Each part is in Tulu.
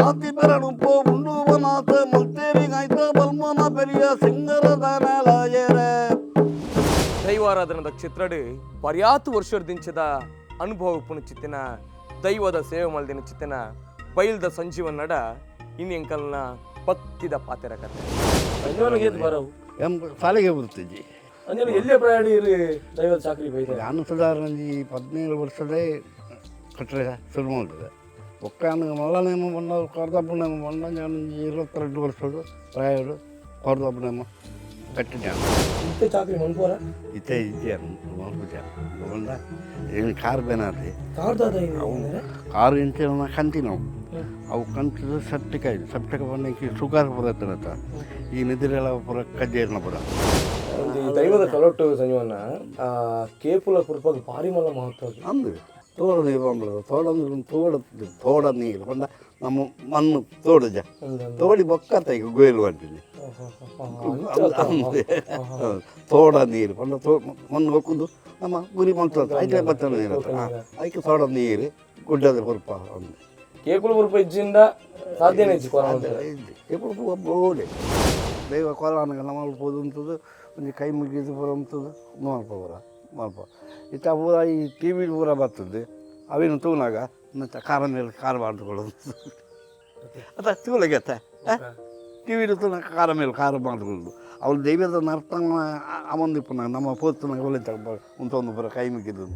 ಆತಿ ಪೆರಡುಪ್ಪು ಉಂಡುವನಾಥ ಮಲ್ತೇರಿ ಗಾಯ್ತ ಬಲ್ಮನ ಪೆರಿಯ ಸಿಂಗರದನಲಾಯರೆ. ದೈವಾರಾಧನದ ಕ್ಷೇತ್ರಡ್ ಪರ್ಯಾತು ವರ್ಷದಿಂಚದ ಅನುಭವ ಪುಣಚಿತ್ತಿನ ದೈವದ ಸೇವೆ ಮಲ್ದಿನ ಚಿತ್ತಿನ ಬೈಲ್ದ ಸಂಜೀವನ್ ನಡ ಇನ್ ಎಂಕಲ್ನ ಭಕ್ತಿದ ಪಾತೆರ ಕತೆ. ಸಂಜೀವನಿಗೆ ಏತ್ ಬರವು? ಎಂ ಶಾಲೆಗೆ ಬರ್ತಿದ್ದಿ. ಅಂಜನ ಎಲ್ಲೇ ಪ್ರಯಾಣ ಇರು ದೈವದ ಚಾಕ್ರಿ ಬೈದೆ. ನಾನು ಸಾಧಾರಣ ಈ 17 ವರ್ಷದೇ ಕಟ್ಟಡ ಶುರು ಮಾಡಿದೆ. ಒಕ್ಕ ಮಲ್ಲ ನೇಮ ಬಂದ ಕೊರ್ದಪ್ಪ ನೇಮ ಬಂದ. ನಾನು 22 ವರ್ಷದ ಪ್ರಾಯಡು ಕೊರ್ದಪ್ಪ ನೇಮ ಕಟ್ಟಿದ್ದೆ. ಇತ್ತೆ ಚಾಕ್ರಿ ಮನ್ಪೋರ? ಇತ್ತೆ ಇದ್ದೆ ಮಲ್ಪುಜ ಬಂದ ಏನು ಕಾರ್ ಬೇನಾರಿ. ಕಾರ್ದಾದ? ಕಾರು ಇಂಚ ಕಂತಿ ನಾವು ಅವು ಕಂತದ ಸೆಪ್ಟಿಕ್ ಆಯ್ತು. ಸೆಪ್ಟಿಕ್ ಬಂದ ಶುಗರ್ ಬರತ್ತ, ಈ ನಿದ್ರೆಲ್ಲ ಪೂರ ಕಜ್ಜೇರ್ನ ಪೂರ. ಒಂಜಿ ದೈವದ ಕಲೊಟ್ಟು ಸಂಜೀವನ, ಆ ಕೇಪುಲ ಕುರ್ಪಾಗ ಭಾರಿ ಮಲ್ಲ ಮಹತ್ವ ಅದು. ಅಂದು ತೋಡ ನೀರು ಬಂದ್ಬಿಡೋದು. ತೋಡ ನೀರು, ತೋಡ ತೋಡ ನೀರು ಬಂದ ನಮ್ಮ ಮಣ್ಣು ತೋಡುಜ ತೋಡಿ ಬೊಕ್ಕತ್ತ ಈಗ ಗೊಯ್ಲು ಅಂತೀನಿ. ತೋಡ ನೀರು ಪಂಡ ತೋ ಮಣ್ಣು ಹೊಕ್ಕುದು ನಮ್ಮ ಗುರಿ ಮಂತ ಐತೆ ಬತ್ತನ ನೀರು ಐಕೆ ತೋಡ ನೀರು ಗುಡ್ಡದ ಹೊರಪ ಒಂದು. ಕೇಪುಲ ಕುರ್ಪ ಇಜ್ಜಿಂದ ಸಾಧ್ಯನೇ ಇಜ್ಜಿ ಕೊರ. ಎప్పుడు ಬೋಡೆ ದೈವ ಕೊಲಾನಗ ನಮ್ಮ ಉಂತದು ಒಂಜಿ ಕೈ ಮುಗಿದು ಪೂರ ಉಂತದು ಮಲ್ಪ ಪೂರ ಮಲ್ಪ ಇತ್ತ ಪೂರ ಈ ಟಿ ವಿ ಪೂರ ಬರ್ತದೆ. ಅವೇನು ತೂನಾಗ ಮತ್ತೆ ಕಾರ ಮೇಲೆ ಕಾರ ಮಾಡ್ಕೊಳ್ಳೋದು ಅತ್ತ ತೂಲಗೆತ್ತ ಟಿ ವಿ ತೂನಾಗ ಕಾರ ಮೇಲೆ ಕಾರ ಮಾಡ್ಕೊಳ್ಳೋದು. ಅವ್ರು ದೈವದ ನರ್ತನ ಅಮಂದಿಪ್ಪನಾಗ ನಮ್ಮ ಪೋತನಾಗ ಒಳ್ಳೆ ಉಂತೊಂದು ಪೂರ ಕೈ ಮುಗಿದು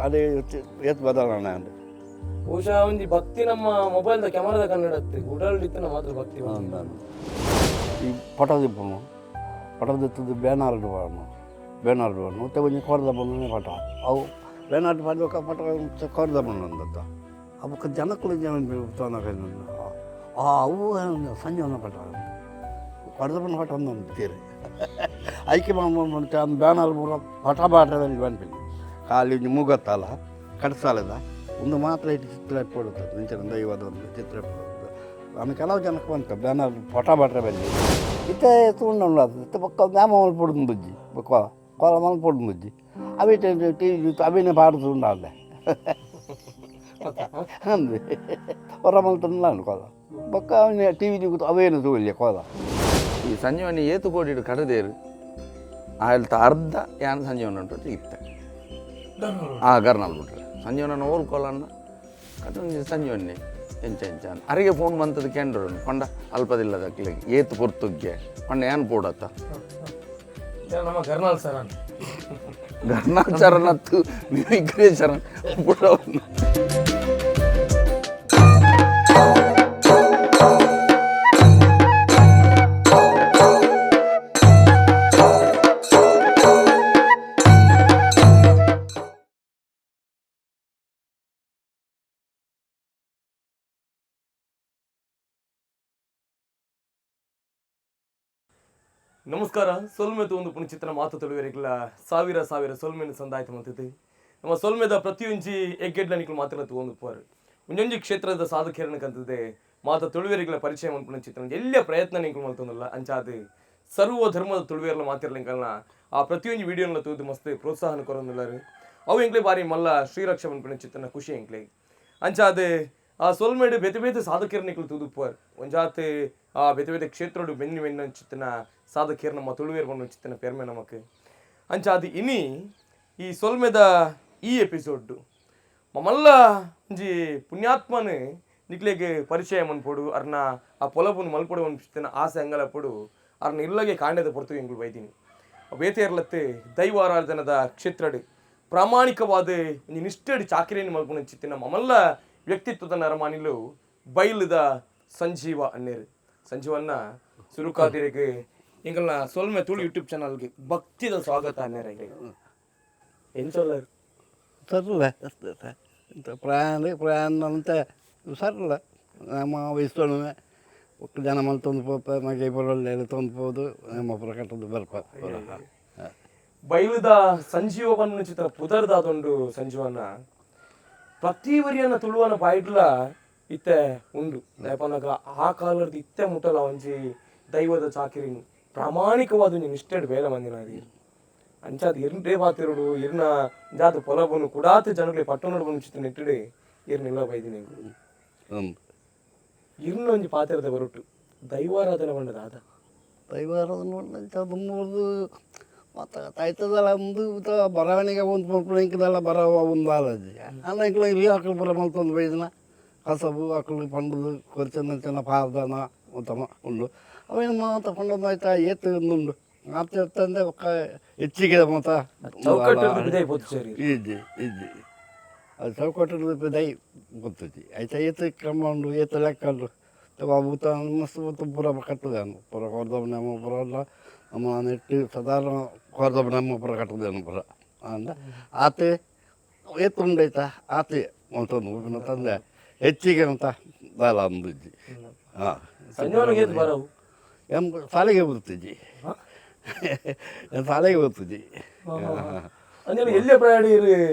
ಅದೇ ಏತ್ ಬದಲಾವಣೆ ಅಂದೆ. ಬಹುಶಃ ಒಂಜಿ ಭಕ್ತಿ ನಮ್ಮ ಮೊಬೈಲ್ದ ಕ್ಯಾಮರಾದ ಕನ್ನಡ ಉಡಲ್ ಇತ್ತಿನ ಮಾತ್ರ ಭಕ್ತಿ ಬಂತು. ಈ ಪಟದಿಪ್ಪನು ಪಟದಿತ್ತದ್ದು ಬೇನಾರ್ಡ್ ಬಾಣು ಬೇನಾರ್ಡ್ ಬಾಣು ಮತ್ತೆ ಒಂಜಿ ಕೊರ್ದ ಬಣ್ಣನೆ ಪಟ. ಅವು ಬೇನಾರ್ಡ್ ಪಾಡ್ಬೇಕ ಪಟ ಕೊರ್ದ ಬಣ್ಣ ಅಂದತ್ತ. ಅವಕ್ಕೆ ಜನಕ್ಕಳು ಜನ ತೋನಕ ಆ ಅವು ಸಂಜೀವನ ಪಟ ಕೊರ್ದ ಬಣ್ಣ ಪಟ ಒಂದು ತೀರಿ ಐಕೆ ಬಂದು ಬ್ಯಾನರ್ ಪೂರ ಪಟ ಪಾಟದಲ್ಲಿ ಬಂದ್ಪಿನಿ ಖಾಲಿ ಒಂಜಿ ಮುಗತ್ತಲ್ಲ ಕಟ್ಸಾಲದ ಒಂದು ಮಾತ್ರ ಇಟ್ಟು ಚಿತ್ರ ಇಟ್ಕೊಡುತ್ತೆ. ನಿಂಚಿನ ದೈವದ ಒಂದು ಚಿತ್ರ ಇಟ್ಕೊಡುತ್ತೆ. ಆಮೇಲೆ ಕೆಲವು ಜನಕ್ಕೆ ಬಂತು ಬ್ಯಾನರ್ ಪಟ ಬಾಟ್ರೆ ಬಲ್ಲಿ. ಇತ್ತೆ ತೂಂಡ ಇತ್ತೆ ಬೊಕ್ಕ ನ್ಯಾಮ ಮಲ್ಪೊಡು ಬುಜ್ಜಿ ಬೊಕ್ಕ ಕೋಲ ಮಲ್ಪೊಡು ಬುಜ್ಜಿ ಅವಿ ಟಿ ವಿ ಅವಿನೇ ಪಾಡ್ದುಂಡಾಲೆ ಅಂದು ಹೊರ ಮಲ್ತುಂಡಾಂಡು ಕೋಲ ಬೊಕ್ಕ ಅವನೇ ಟಿ ವಿ ಅವೇನು ತೂಲ್ಯ ಕೋಲ. ಈ ಸಂಜೀವನಿ ಏತು ಕೋಟಿಡು ಕಡದೇರು ಆಯ್ತ ಅರ್ಧ ಯಾನ್ ಸಂಜೀವನ ಉಂಟು ಇತ್ತೆ ಆ ಗರ್ನಾಲ್ ಬಿಟ್ರೆ ಸಂಜೀವನ ಓಲ್ಕೊಲನ್ನ ಕಟೊಂಜಿ ಸಂಜೀವನಿ ಎಂಚ ಎಂಚ ಅಂದ್. ಅರಿಗೆ ಫೋನ್ ಬಂತದ ಕೆಂಡ್ರು ಪಂಡ ಅಲ್ಪದಿಲ್ಲದ ಅಕ್ಲೆಗ್ ಏತು ಪೊರ್ತುಗ್ಗೆ ಪಂಡ ಏನ್ ಪೋಡತ್ತ. ನಮ್ಮ ಗರ್ನಾಲ್ ಸರ್. ಗರ್ನಾಲ್ ಚರಣತ್ತು ಮಿಮಿಕ್ರಿ ಚರಣ್ ಪುಡವನ್ನ. ನಮಸ್ಕಾರ. ಸೊಲ್ಮೆದು ಒಂದು ಪುಣಚಿತ್ರ ಮಾತು ತುಳುವೆರಿಗ್ಲ ಸಾವಿರ ಸಾವಿರ ಸೊಲ್ಮೆನ ಸಂದಾಯ್ತು ಮಂತಿದ್ದು. ನಮ್ಮ ಸೊಲ್ಮೆದ ಪ್ರತಿಯೊಂಜಿ ಎಗ್ಗೆಡ್ಲ ನಿಕ್ಲು ಮಾತ್ರ ತಗೊಂಡು ಪೋರು ಒಂಜೊಂಜಿ ಕ್ಷೇತ್ರದ ಸಾಧಕರನ್ನ ಕಂತದೆ ಮಾತ ತುಳುವೆರಿಗಳ ಪರಿಚಯ ಮನ್ಪುನ ಚಿತ್ರ ಎಲ್ಲ ಪ್ರಯತ್ನ ನಿಂಕುಲು ಮಲ್ತೊಂದಲ್ಲ. ಅಂಚಾದ ಸರ್ವ ಧರ್ಮದ ತುಳುವೇರ್ಲ ಮಾತಿರ್ಲಿಂಕಲ್ನ ಆ ಪ್ರತಿಯೊಂಜಿ ವಿಡಿಯೋನ ತೂದು ಮಸ್ತ್ ಪ್ರೋತ್ಸಾಹನ ಕೊರೊಂದುಲ್ಲಾರು. ಅವು ಎಂಕ್ಲೆ ಬಾರಿ ಮಲ್ಲ ಶ್ರೀರಕ್ಷ ಮನ್ಪುನ ಚಿತ್ರನ ಖುಷಿ ಎಂಕ್ಲೆ. ಅಂಚಾದ ಆ ಸೊಲ್ಮೆಡ್ ಬೇತೆ ಬೇತೆ ಸಾಧಕರ ನಿಕ್ಲು ತೂದುಪ್ಪರ್ ಒಂಜಾತ್ ಆ ಬೇತೆ ಬೇತೆ ಕ್ಷೇತ್ರಡು ಬೆನ್ನಿ ಬೆನ್ನ ಚಿತ್ತನ ಸಾಧಕರು ನಮ್ಮ ತುಳುವೇರ್ ಬಂದು ಚಿತ್ತನ ಪೆರ್ಮೆ ನಮಕ್. ಅಂಚಾದ ಇನಿ ಈ ಸೊಲ್ಮೆದ ಈ ಎಪಿಸೋಡ್ ಮಲ್ಲ ಒಂಜಿ ಪುಣ್ಯಾತ್ಮನ ನಿಕ್ಲೆಗ್ ಪರಿಚಯ ಮನ್ಪೊಡು, ಅರ್ನ ಆ ಪೊಲಬುನು ಮಲ್ಪೊಡು ಅನ್ಪಿಸ್ತಿನ ಆಸೆ ಅಂಗಲಪೊಡು ಅರ್ನ ಇಲ್ಲಗೆ ಕಾಂಡದ ಪೊರ್ತು ಎಂಗುಳು ಬೈದಿನಿ. ಬೇತೆಯರ್ಲತ್ತೆ ದೈವಾರಾಧನದ ಕ್ಷೇತ್ರಡ್ ಪ್ರಾಮಾಣಿಕವಾದ ಒಂಜಿ ನಿಷ್ಠೆಡ್ ಚಾಕಿರಿಯನ್ನು ಮಲ್ಪುನ ಚಿತ್ತಿನ ಮಮಲ್ಲ ವ್ಯಕ್ತಿತ್ವದ ನರಮಾನಿಲು ಬೈಲುದ ಸಂಜೀವ ಅನ್ನೇರು. ಸಂಜೀವನ್ನ ಸುರುಕಾದಿರಿಗೆ ಎಂಗಲ್ನ ಸೊಲ್ಮೆ ತುಳು ಯೂಟ್ಯೂಬ್ ಚಾನಲ್ಗೆ ಭಕ್ತಿದ ಸ್ವಾಗತ ಅನ್ನೇರ. ಎಂಚೊಲ್ಲರ್? ಸರಳ ಪ್ರಯಾಣ ಪ್ರಯಾಣ ಅಂತ ಸರಳ ನಮ್ಮ ವಯಸ್ಸು ಜನ ಮಲ್ತೊಂದು ಪೋಪ ಮಗೆ ಪೊರೊಲ್ಲೆ ತೊಂದು ಪೋದು ನಮ್ಮ ಪುರ ಕಟ್ಟದು ಬರ್ಪ. ಬೈಲುದ ಸಂಜೀವ ಬನ್ನ ಚಿತ್ರ ಪುದರ್ದಾದೊಂಡು ಸಂಜೀವನ ಪ್ರತಿ ವರಿಯನ್ನ ತುಳುವನ ಬಾಯ್ಡ್ಲ ಇತ್ತೆ ಉಂಡು. ದಾಯಪನಗ ಆ ಕಾಲದ ಇತ್ತೆ ಮುಟ್ಟಲ ಒಂಜಿ ದೈವದ ಚಾಕಿರಿ ಪ್ರಾಮಾಣಿಕವಾದ ಒಂಜಿ ನಿಷ್ಠೆಡ್ ಬೇಲೆ ಮಂದಿನ ಅಂಚಾದ್ ಇರ್ನೇ ಬಾತಿರುಡು ಇರ್ನ ಜಾತ ಪೊಲಬುನು ಕುಡಾತ ಜನಗಳಿಗೆ ಪಟ್ಟಣಡು ಬಂದು ಚಿತ್ರ ನೆಟ್ಟಿಡೆ ಇರ್ನ ಇಲ್ಲ ಬೈದಿನಿ. ಹ್ಞೂ. ಇರ್ನೊಂಜಿ ಪಾತ್ರದ ಬರುಟ್ಟು ದೈವಾರಾಧನೆ ಪಂಡ ದಾದ ದೈವಾರಾಧನೆ ದುಮ್ಮುರ್ದು ಮತ್ತು ತಾಯ್ತದಲ್ಲ ಒಂದು ಬರವಣಿಗೆ ಒಂದು ಪಂಪಣಿಂಕದಲ್ಲ ಬರವ ಒಂದು ಆಲಜಿ ಅನ್ನ ಇಂಕ್ಲ ಇರಿ ಅಕ್ಲು ಬರ ಮಲ್ತೊಂದು ಬೈದನ ಕಸಬು ಅಕ್ಲು ಪಂಡದು ಕೊರ್ಚನ ಪಾದನ ಉತ್ತಮ ಉಂಡು ಅವೇನು ಮಾತ ಪಂಡೊಂದು ಆಯ್ತಾ ಏತು ಉಂಡು ಆತ ತಂದೆ ಒಕ್ಕ ಹೆಚ್ಚಿಗೆ ಮಾತ ಚೌಕಟ್ಟು ಬಿದೈ ಪೊತ್ತು ಸೇರಿ ಇಜ್ಜಿ ಇಜ್ಜಿ ಅದು ಚೌಕಟ್ಟು ದೈ ಗೊತ್ತೈತಿ ಆಯ್ತಾ ಏತು ಕ್ರಮ ಉಂಡು ಏತು ಲೆಕ್ಕ ಉಂಡು ಭೂತ ಮಸ್ತ್ ಭೂತ ಪೂರ ಕಟ್ಟದೇನು ಪೂರ ಕೊರ್ದವ್ ನಮ್ಮ ಪೂರ ಅಲ್ಲ ನಮ್ಮ ನೆಟ್ಟು ಸಾಧಾರಣ ಕೊರ್ದವ್ ನಮ್ಮ ಪೂರ ಕಟ್ಟದೇನು ಪೂರ ಅಂದ ಆತೆ ಏತು ಉಂಡೈತ ಆತೆ ಮತ್ತೊಂದು ಉಪ್ಪಿನ ತಂದೆ ಹೆಚ್ಚಿಗೆ ಅಂತ ದಾಲ ಅಂದಿಜ್ಜಿ ಹಾಂ ಸಂಜೀವನಿಗೆ ಏತ್ ಬರವು ಎಂ ಶಾಲೆಗೆ ಬರ್ತಿಜ್ಜಿ ಶಾಲೆಗೆ ಬರ್ತಿಜ್ಜಿ ಅಂದ್ರೆ ಎಲ್ಲೇ ಪ್ರಯಾಣ ಇರು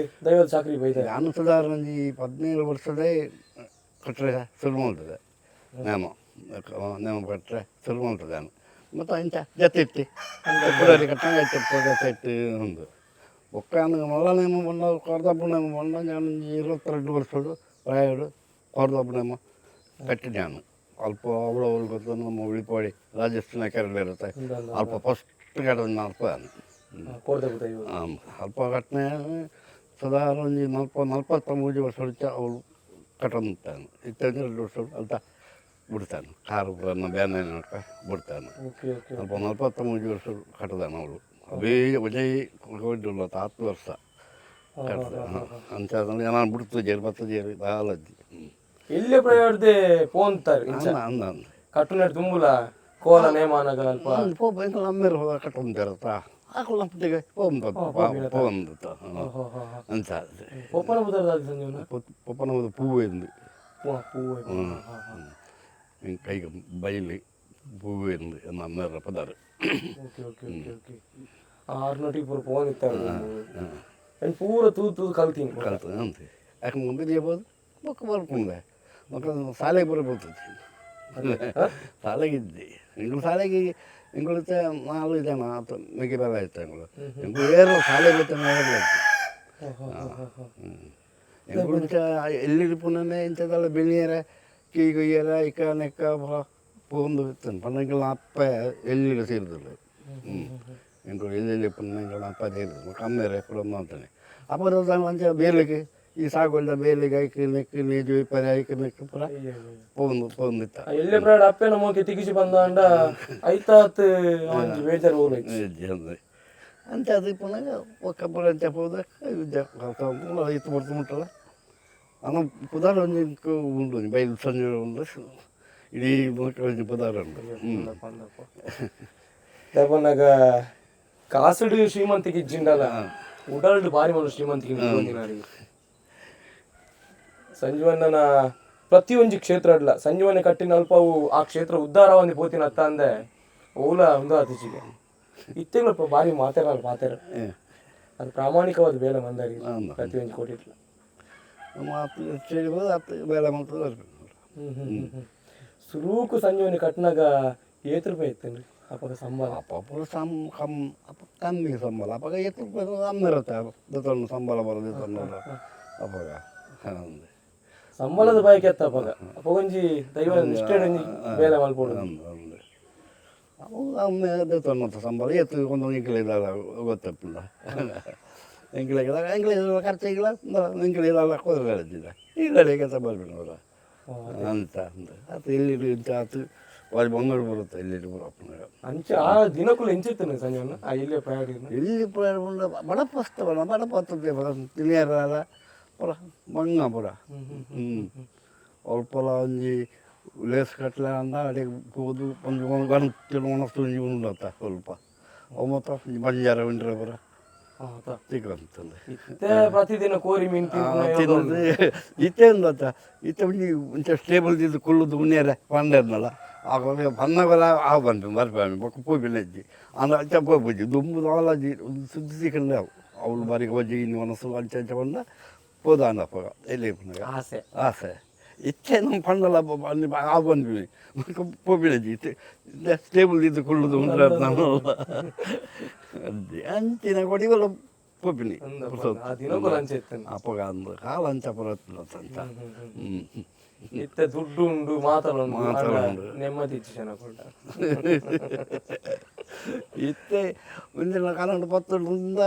ದೈವದ ಚಾಕ್ರಿ ಬೈದ ನಾನು ಸಾಧಾರಣ ಈ 17 ವರ್ಷದೇ ಕಟ್ಟರೆ ಶುರು ಮಾಡ್ತದೆ ನೇಮ ನೇಮ ಕಟ್ಟರೆ ಶುರು ಮಾಡ್ತದೆ ನಾನು ಮತ್ತು ಇಂಥ ಜೊತೆ ಇಟ್ಟು ಕುಡಲಿ ಕಟ್ಟಂಗೆ ಆಯ್ತು ಜೊತೆ ಇಟ್ಟು ಒಂದು ಒಕ್ಕ ಮಲ್ಲ ನೇಮ ಬಂದ ಕೊರ್ದಬ್ಬ ನೇಮ ಬಂದ ನಾನು 22 ವರ್ಷಡು ಪ್ರಾಯಡು ಕೊರ್ದಬ್ಬ ನೇಮ ಕಟ್ಟಿ ನಾನು ಅಲ್ಪ ಅವಳು ಅವಳು ಗೊತ್ತ ನಮ್ಮ ಉಳಿಪಾಡಿ ರಾಜಸ್ಥಾನ ಕೆರಳ ಇರುತ್ತೆ ಅಲ್ಪ ಫಸ್ಟ್ ಕಟ್ಟದ ಅಲ್ಪ ನಾನು ಕೋರ್ದಬ್ಬ ದೈವ ಅಲ್ಪ ಘಟನೆ ಸಾಧಾರಣ ಒಂದು 43 ವರ್ಷ ಅವಳು ಕಟ್ಟಂತಾನೆ 22 ವರ್ಷ ಅಂತ ಬಿಡ್ತಾನೆ ಕಾರು ಬೇನೆ ಬಿಡ್ತಾನೆ ಓಕೆ ಓಕೆ ಅಲ್ಪ 43 ವರ್ಷ ಕಟ್ಟದಾನ ಅವಳು ಅವೇ ಒಜೆ ಹೋಗಿಲ್ಲ 10 ವರ್ಷ ಕಟ್ಟದ ಅಂತ ನಾನು ಬಿಡ್ತು ಜೇರು ಬತ್ತ ಜೇರು ಬಾಲಜ್ಜಿ ಎಲ್ಲೇ ಪ್ರಯಾಣದೆ ಪೋಂತಾರೆ ಇಂಚ ಅಂದ ಅಂದ ಅಂದ ಕಟ್ಟುನೆಟ್ ತುಂಬುಲ ಕೋಲ ನೇಮಾನಗ ಅಲ್ಪ ಪೋ ಅಮ್ಮೇರು ಕಟ್ಟೊಂದಿರತ್ತ ಆಕಳು ನಮ್ಮಟ್ಟಿಗೆ ಪೋಂದ ಅಂತ ಪೊಪ್ಪನ ಬುದರ್ದ ಸಂಜೀವನ ಪಪ್ಪನ ಒಂದು ಪೂವು ಎಂದು ಪೂವು ಕೈಗೆ ಬೈಲಿ ಪೂವು ಎಂದು ನಮ್ಮ ಪದಾರು okay okay okay okay ಆರ್ನೋಟಿಗೆ ಪೂರ ಫೋನ್ ಇತ್ತಾರೆ ನಾನು ಪೂರ ತೂ ತೂ ಕಲ್ತೀನಿ ಕಲ್ತು ಅಂತ ಯಾಕೆ ಮುಂದೆ ಹೇಳ್ಬೋದು ಮಕ್ಕ ಬರ್ಕೊಂಡೆ ಮಕ್ಕಳು ಶಾಲೆಗೆ ಬರಬರ್ತೈತಿ ಶಾಲೆಗಿದ್ದೆ ಎಂಗಳು ಶಾಲೆಗೆ ಎಂಗಳು ನಾಲ್ಕು ಜನ ಆತು ಮಿಗಿ ಬೆಲೆ ಆಯ್ತು ಎಂಗಳು ಎಂಗಳು ಏರು ಶಾಲೆಗೆ ಹೋಗ್ತಾನೆ ಎಂಗಳು ಎಲ್ಲಿ ಪುನಃ ಇಂಥದ್ದೆಲ್ಲ ಬೆಳೆಯರ ಕೀಗುಯ್ಯರ ಇಕ್ಕ ನೆಕ್ಕ ಪೋಂದು ಇತ್ತು ಪನ್ನಂಗಳ ಅಪ್ಪ ಎಲ್ಲಿ ಸೇರಿದ್ರು ಎಂಗಳು ಎಲ್ಲೆಲ್ಲಿ ಪನ್ನಂಗಳ ಅಪ್ಪ ಸೇರಿದ್ರು ಕಮ್ಮೇರೆ ಕುಟುಂಬ ಅಂತಾನೆ ಅಪ್ಪ ಅಂಚೆ ಬೇಲಿಗೆ ಈ ಸಾಗುವಲ್ಲ ಬೇಲಿಗೆ ಐಕ್ ನೆಕ್ ನೀಜು ಪರಿ ಐಕ್ ನೆಕ್ ಪುರ ಪೋಂದು ಪೋಂದಿತ್ತ ಎಲ್ಲೇ ಪ್ರಯಾಣ ಅಪ್ಪೆ ನಮಗೆ ತಿಗಿಸಿ ಬಂದಾಂಡ ಐತಾತ್ ಒಂಜಿ ಬೇಜಾರು ಹೋಗ್ಬೇಕು ಅಂತ ಅದು ಪುನಃ ಒಕ್ಕ ಪುರ ಅಂಚೆ ಪೋದ ಇತ್ತು ಬರ್ತು ಮುಟ್ಟಲ್ಲ ಅನ್ನ ಪುದಾರ ಒಂಜಿ ಉಂಡು ಒಂಜಿ ಬೈಲು ಸಂಜೆ ಉಂಡು ಇಡೀ ಮಕ್ಕಳು ಒಂಜಿ ಪುದಾರ ಉಂಡು ದಯಪನ್ನಾಗ ಕಾಸುಡು ಶ್ರೀಮಂತಿಗೆ ಇಜ್ಜಿಂಡಲ್ಲ ಉಡಲ್ಡು ಬಾರಿ ಮನು ಶ್ರೀಮಂತಿಗೆ ನಿಂತ್ಕೊಂಡಿನಾರಿಗೆ ಸಂಜೀವಣ್ಣನ ಪ್ರತಿಯೊಂಜಿ ಕ್ಷೇತ್ರ ಅಡ್ಲ ಸಂಜೀವನ ಕಟ್ಟಿನ ಅಲ್ಪವು ಆ ಕ್ಷೇತ್ರ ಉದ್ಧಾರ ಒಂದು ಪೋತಿನ ಅತ್ತ ಅಂದೆ ಓಲ ಒಂದು ಅತಿಚಿಗೆ ಇತ್ತೆಗಳಪ್ಪ ಬಾರಿ ಮಾತಾಡಲ್ಲ ಮಾತಾಡ ಅದು ಪ್ರಾಮಾಣಿಕವಾದ ಬೇಲೆ ಮಂದಾರಿ ಪ್ರತಿಯೊಂದು ಕೋಟಿ ಮಾತು ಹೇಳ್ಬೋದು ಅತ್ತು ಬೇಲೆ ಮಾಡ್ತದೆ ಬರ್ಬೇಕು ಸುರೂಕು ಸಂಜೀವನಿ ಕಟ್ಟಿನಾಗ ಏತ್ ರೂಪಾಯಿ ಇತ್ತೇನ್ರಿ ಅಪ್ಪಗ ಸಂಬಳ ಅಪ್ಪ ಸಮ್ ಕಮ್ ಅಪ್ಪ ಕಮ್ಮಿ ಸಂಬಳ ಅಪ್ಪಾಗ ಎತ್ತು ಕಮ್ಮಿ ಇರುತ್ತೆ ದತ್ತೊಂದು ಸಂಬಳ ಬರೋದು ದತ್ತೊಂದು ಅಪ್ಪಾಗ ಅಂದೆ ಸಂಬಳದ ಬಾಯ್ಕೆ ಅತ್ತ ಅಪ್ಪಗ ಅಪ್ಪಗೊಂಜಿ ದೈವ ನಿಷ್ಠೆ ಒಂಜಿ ಬೇಲೆ ಮಲ್ಪೋಡು ಅಂದೆ ಅಂದೆ ಅವು ಅಮ್ಮೆ ದತ್ತೊಂದು ಸಂಬಳ ಎತ್ತು ಒಂದು ಇಂಕ್ಲಿಲ್ಲ ಗೊತ್ತಪ್ಪಿಲ್ಲ ಎಂಕ್ಲಿಲ್ಲ ಎಂಕ್ಲಿಲ್ಲ ಖರ್ಚಿಲ್ಲ ಎಂಕ್ಲಿಲ್ಲ ಹೋದ್ರೆ ಹೇಳಿದ್ದಿಲ್ಲ ಈಗ ಕೆಲಸ ಬರ್ಬಿಡೋರ ಅಂತ ಅಂದೆ ಆತು ಎಲ್ಲಿ ಇಂತ ಆತು ವಾಜ್ ಬಂಗಾರ ಬರುತ್ತೆ ಎಲ್ಲಿ ಬರೋಪ್ಪನಾಗ ಅಂಚೆ ಆ ದಿನಕ್ಕೂ ಎಂಚಿತ್ತೇನೆ ಸಂಜೀವನ ಆ ಇಲ್ಲೇ ಪ್ರಯಾಣ ಎಲ್ಲಿ ಪ್ರಯಾಣ ಬಡ ಪಸ್ತ ಬಡ ಬಡ ಪತ್ತದೆ ಬಡ ತಿಳಿಯರಲ್ಲ ಪುರ ಮಂಗ ಪುರ ಹ್ಞೂ ಅಲ್ಪಲ ಒಂಜಿ ಲೇಸ್ ಕಟ್ಲೆ ಅಂದ ಅಡಿಗೆ ಹೋದು ಒಂದು ಒಂದು ಗಂಟೆ ಒಣಸ್ತು ಒಂಜಿ ಉಂಡತ್ತ ಸ್ವಲ್ಪ ಅವು ಮಾತ್ರ ಒಂಜಿ ಬಂಜಾರ ಉಂಡ್ರೆ ಪುರ ತಿಕ್ಕಂತಂದು ಇತ್ತೆ ಪ್ರತಿದಿನ ಕೋರಿ ಮೀನು ತಿನ್ಪುನ ತಿನ್ನೋದು ಇತ್ತೆ ಉಂಡತ್ತ ಇತ್ತೆ ಒಂಜಿ ಒಂಚ ಸ್ಟೇಬಲ್ ತಿಂದು ಕುಲ್ಲುದು ಉಣ್ಣಿಯರೆ ಪಂಡೆರ್ನಲ್ಲ ಆಗ ಪನ್ನಗಲ ಆ ಬಂತು ಬರ್ಪಾಮಿ ಬೊಕ್ಕ ಪೋಪಿನ ಅಜ್ಜಿ ಅಂದ ಅಂಚ ಪೋಪುಜಿ ದುಂಬು ಅವಲಜ್ಜಿ ಸುದ್ದಿ ಸಿಕ್ಕಂಡೆ ಅವು ಅವಳು ಬಾರಿಗೆ ವಜ್ಜಿ ಇನ್ನು ಮನಸ್ಸು ಅಂಚ ಅಂಚ ಬಂದ ಪೋದಾಂಡ ಅಪ್ಪಗ ಎಲ್ಲಿ ಪುನಗ ಆಸೆ ಆಸೆ ಇತ್ತೆ ನಮ್ಮ ಪಂಡಲ ಆ ಬಂದ್ವಿ ಪೋಪಿನಜ್ಜಿ ಇತ್ತೆ ಸ್ಟೇಬಲ್ ಇದ್ದು ಕುಳ್ಳುದು ಉಂಟು ನಾನು ಅಂಚಿನ ಕೊಡಿವಲ್ಲ ಪೋಪಿನಿ ಆ ದಿನಕ್ಕೂ ಅಂಚೆ ಇತ್ತೇನೆ ಅಪ್ಪಗ ಅಂದು ಕಾಲ ಅಂಚ ಪುರ ಅಂತ ಹ್ಞೂ ಇತ್ತೆ ದುಡ್ಡು ಉಂಡು, ಮಾತಲ ಉಂಡು, ನೆಮ್ಮದಿ ಇಜ್ಜಿ ಜನ ಕೂಡ. ಇತ್ತೆ ಒಂದಿನ ಕನ್ನಡ ಪತ್ತುಂಡ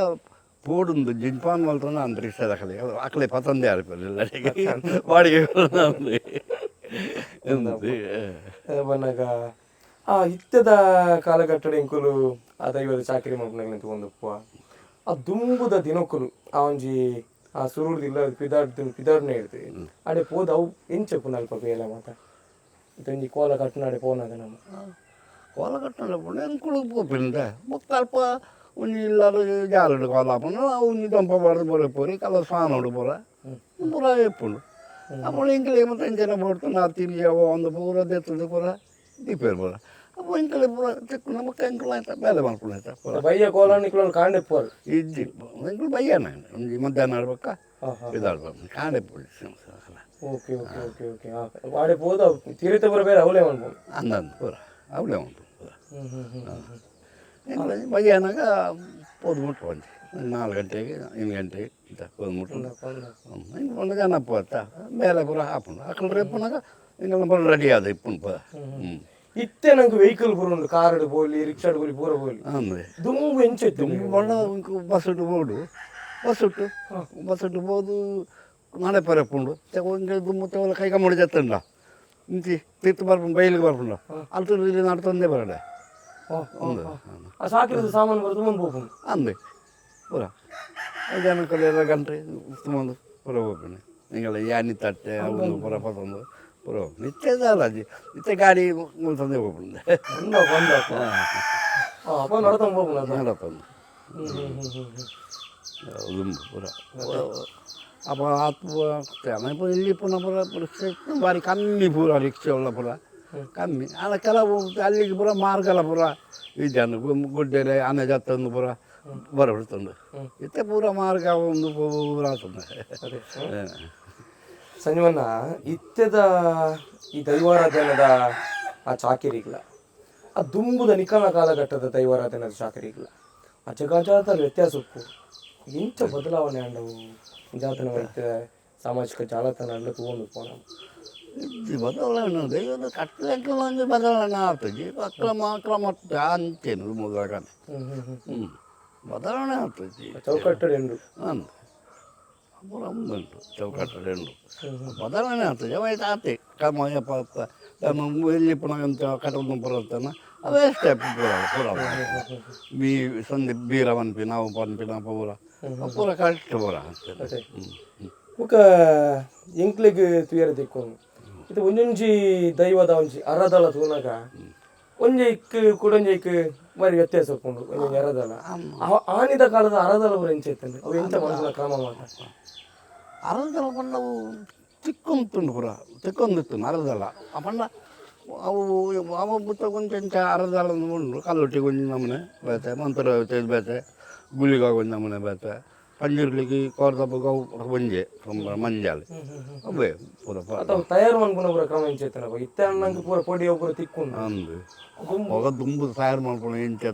ಪೋಡುಂದು ಜಿಂಪಾನ್ ಮಲ್ತನ ಅಂದ್ ರಿಕ್ಷಾದ ಅಕಲೆ ಅಕಲೆ ಪತಂದೆ ಆರ್ಪೆರ್ ಬಾಡಿಗೆ ಬನ್ನಗ ಆ ಇತ್ತೆದ ಕಾಲಘಟ್ಟಡ್ ಎಂಕುಲು ಆ ದೈವದ ಚಾಕಿರಿ ಮಲ್ಪುನಕ್ಲೆನ್ ತೂವೊಂದುಪ್ಪುವ. ಆ ದುಂಬುದ ದಿನೊಕುಲು ಆ ಒಂಜಿ ಆ ಸುರುಡ್ದು ಇಲ್ಲ ಪಿದಾಡ್ದು ಪಿದಾಡ್ನೆ ಇಡ್ದು ಅಡೆ ಪೋದು ಅವು ಎಂಚ ಉಪ್ಪುಂಡು ಅಲ್ಪ ಬೇಲೆ ಮಾತ ಇತ್ತೆ ಒಂಜಿ ಕೋಲ ಕಟ್ಟುನಾಡೆ ಪೋನಗ ನಮ ಕೋಲ ಕಟ್ಟುನ ಪಂಡ ಎಂಕುಲು ಪೋಪಿಂದ ಬೊಕ್ಕ ಅಲ್ಪ ಒಂಜಿ ಇಲ್ಲದ ಜಾಲಡ್ ಕೋಲ ಆಪುಂಡು, ಒಂಜಿ ದೊಂಪ ಪಾಡ್ದು ಪೂರ ಪೋರಿ ಕಲ ಸಾನೊಡು ಪೂರ ಪೂರ ಇಪ್ಪುಂಡು. ಅప్పుడు ಎಂಕಲೆ ಮತ್ತೆ ಎಂಚನ ಬೋಡ್ತು ನಾ ತಿರಿಯ ಒಂದು ಪೂರ ದೆತ್ತದು ಪೂರ ದೀಪೇರು ಪೂರ. ಅಪ್ಪ ಎಂಕಲೆ ಪೂರ ತಿಕ್ಕುನ ಬೊಕ್ಕ ಎಂಕುಲು ಆಯ್ತಾ ಬೇಲೆ ಮಲ್ಪುನ ಆಯ್ತಾ ಪೂರ. ಬಯ್ಯ ಕೋಲ ನಿಕ್ಲು ಕಾಂಡೆ ಪೋರು? ಇಜ್ಜಿ, ಎಂಕುಲು ಬಯ್ಯಾನ ಒಂಜಿ ಮಧ್ಯಾಹ್ನ ಆಡ್ಬೊಕ್ಕ ಇದಾಡ್ಬೇಕು ಕಾಂಡೆ ಪೋಡಿ. Okay okay okay okay. ಆಡೆ ಪೋದು ತಿರಿತ ಪೂರ ಬೇರೆ ಅವಲೇ ಮನ್ಪುನು? ಅಂದಂದು ಪೂರ ಅವಲೇ ಉಂಟು ಪೂರ. ಎಂಕುಲು ಬಯ್ಯಾನಾಗ ಪೋದು ಮುಟ್ಟು ಒಂಜಿ 4 ಗಂಟೆಗೆ 5 ಗಂಟೆಗೆ ಇಂತ ಪೋದು ಮುಟ್ಟು ಇಂಕ ಪಂಡ ಜನ ಪೋತ ಬೇಲೆ ಪೂರ ಆಪುಂಡು. ಅಕಲ್ ರೇಪುನಾಗ ಎಂಕಲ್ನ ಪೂರ ರೆಡಿ ಆದ ಇಪ್ಪುಂಡು ಪೂರ. ಇತ್ತೆ ನಂಗೆ ವೆಹಿಕಲ್ ಪೂರ ಉಂಡು, ಕಾರ್ ಬೋಲಿ, ರಿಕ್ಷಾಡ್ ಬೋಲಿ, ಪೂರ ಬೋಲಿ. ಅಂದೆ. ದುಂಬು ಎಂಚ ಇತ್ತು? ದುಂಬು ಪಂಡ ಇಂಕ್ ಬಸ್ಸುಡು ಬೋಡು, ಬಸ್ಸುಟ್ಟು ಬಸ್ಸುಟ್ಟು ಪೋದು ನಾಳೆ ಪರಪುಂಡು. ಇಂಕ ದುಂಬು ತೆವಲ ಕೈ ಕಮ್ಮಡಿ ಜತ್ತಂಡ ಇಂಚಿ ತೀರ್ಥ ಬರ್ಪುಂಡು, ಬೈಲಿಗೆ ಬರ್ಪುಂಡು, ಅಲ್ತು ಇಲ್ಲಿ ನಡ್ತೊಂದೇ ಬರಡೆ. ಆ ಸಾಕಿರದ ಸಾಮಾನು ಬರ್ತದೆ ಮುಂದೆ ಹೋಗ್ಪುಂಡು. ಅಂದೆ ಪೂರ ಜನಕ್ಕಲ್ಲ ಗಂಟೆ ಸುಮಾರು ಪೂರ ಹೋಗ್ತೀನಿ. ಹಿಂಗೆಲ್ಲ ಯಾನಿ ತಟ್ಟೆ ಅವು ಪೂರ ಪತ್ತೊಂದು ಪೂರ ಹೋಗ್ತೀನಿ. ಇತ್ತೆ ದಾಲಾಜಿ ಇತ್ತೆ ಗಾಡಿ ತಂದೆ ಹೋಗ್ಬಿಂದೆ. ಬಂದ ಬಂದ ಅಪ್ಪ ನಡ್ತಂದು ಹೋಗ್ಪುಂಡು ಅದು. ನಡತೊಂದು ದುಂಬು ಪೂರ ಅಪ್ಪ ಆತ್ ಪೂರ ಇಲ್ಲಿ ಪುನಃ ಪೂರ ರಿಕ್ಷೆ ಭಾರಿ ಕಮ್ಮಿ, ಪೂರ ರಿಕ್ಷೆ ಉಳ್ಳ ಪೂರ ಕಮ್ಮಿ ಅಲ್ಲ. ಕೆಲವು ಅಲ್ಲಿಗೆ ಪೂರ ಮಾರ್ಗಲ ಪೂರ ಈ ಜನ ಗುಡ್ಡೆರೆ ಆನೆ ಜತ್ತೊಂದು ಪೂರ ಬರಬಿಡ್ತುಂಡು. ಇತ್ತೆ ಪೂರ ಮಾರ್ಗ ಒಂದು ಪೂರ ಆತುಂಡು. ಸಂಜೀವಣ್ಣ, ಇತ್ತೆದ ಈ ದೈವಾರಾಧನದ ಆ ಚಾಕಿರಿಗ್ಲ ಆ ದುಂಬುದ ನಿಖಲ ಕಾಲಘಟ್ಟದ ದೈವಾರಾಧನದ ಚಾಕಿರಿಗ್ಲ ಆ ಜಗಜಾತ ವ್ಯತ್ಯಾಸ ಉಪ್ಪು. ಎಂಚ ಬದಲಾವಣೆ ಆಂಡವು ಜಾತನ ಇತ್ತೆ ಸಾಮಾಜಿಕ ಜಾಲತಾಣ ಎಲ್ಲ ತಗೊಂಡು ಪೋನ? ಈ ಬದಲಾವಣೆ ದೈವದ ಕಟ್ಟಲೆ ಒಂಜಿ ಬದಲಾವಣೆ ಆತುಜಿ, ಅಕ್ರಮ ಅಕ್ರಮ ಅಂಚೇನು ಮೂಲಕನೆ ಬದಲಾವಣೆ ಆತುಜಿ. ಚೌಕಟ್ಟಡು ಎಂಡು. ಅಂದ್ ಪೂರ ಉಂಟು ಚೌಕಟ್ಟಡೆ ಉಂಟು, ಬದಲಾವಣೆ ಆಗ್ತದೆ. ಅವ ಆತೆ ಕಮ ಎಲ್ಲಿ ಪುನಃ ಅಂತ ಕಟ್ಟೊಂದು ಪುರತ್ತಾನ ಅವೇ ಸ್ಟೆಪ್ ಪೂರ ಪೂರ ಬಿ ಸಂದಿ ಬೀರ ಪನ್ಪಿನ ಅವು ಪನ್ಪಿನ ಪೂರ ಪೂರ ಕರೆಕ್ಟ್ ಪೂರ. ಬೊಕ ಎಂಕ್ಲೆಗ್ ತೂಯರೆ ತಿಕ್ಕೊಂದು ಇದು ಒಂಜೊಂಜಿ ದೈವದ ಒಂಜಿ ಅರದಲ ತೂನಗ ಒಂಜಿ ಇಕ್ ಕುಡೊಂಜಿ ಇಕ್ ಬಾರಿ ವ್ಯತ್ಯಾಸ ಉಪ್ಪುಂಡು. ಒಂಜೊಂಜಿ ಅರದಲ ಆನಿದ ಕಾಲದ ಅರದಲ ಪೂರ ಎಂಚ ಇತ್ತಂಡ್, ಅವು ಎಂಚ ಮನ್ಪುನ ಕ್ರಮ ಮಾತ? ಅರದಲ ಪಂಡ ಅವು ತಿಕ್ಕೊಂತುಂಡು, ಪೂರ ತಿಕ್ಕೊಂದಿತ್ತು ಅರದಲ. ಆ ಪಂಡ ಅವು ಅವ ಬುತ್ತ ಕೊಂಚ ಇಂಚ ಅರದಲ ಉಂಡು. ಕಲ್ಲುಟ್ಟಿ ಒಂಜಿ ನಮೂನೆ ಬೇತೆ, ಮಂತ್ರ ಬೇತೆ, ಗುಳಿಗ ಒಂಜಿ ನಮೂನೆ ಬೇತೆ, ಪಂಜುರ್ಲಿಗೆ ಕೋರ್ದಬ್ಬ ಅವು ಒಂಜೆ ಮಂಜಾಲಿ ಅವೇ ಪೂರ. ಅಥವಾ ತಯಾರು ಮನ್ಪುನ ಪೂರ ಕ್ರಮ ಎಂಚ ಇತ್ತಂಡ? ಇತ್ತೆ ಅಣ್ಣಂಗ್ ಪೂರ ಪೊಡಿ ಅವು ಪೂರ ತಿಕ್ಕೊಂಡು. ಅಂದು ಒಗ ದುಂಬು ತಯಾರು ಮಲ್ಪುನ ಎಂಚ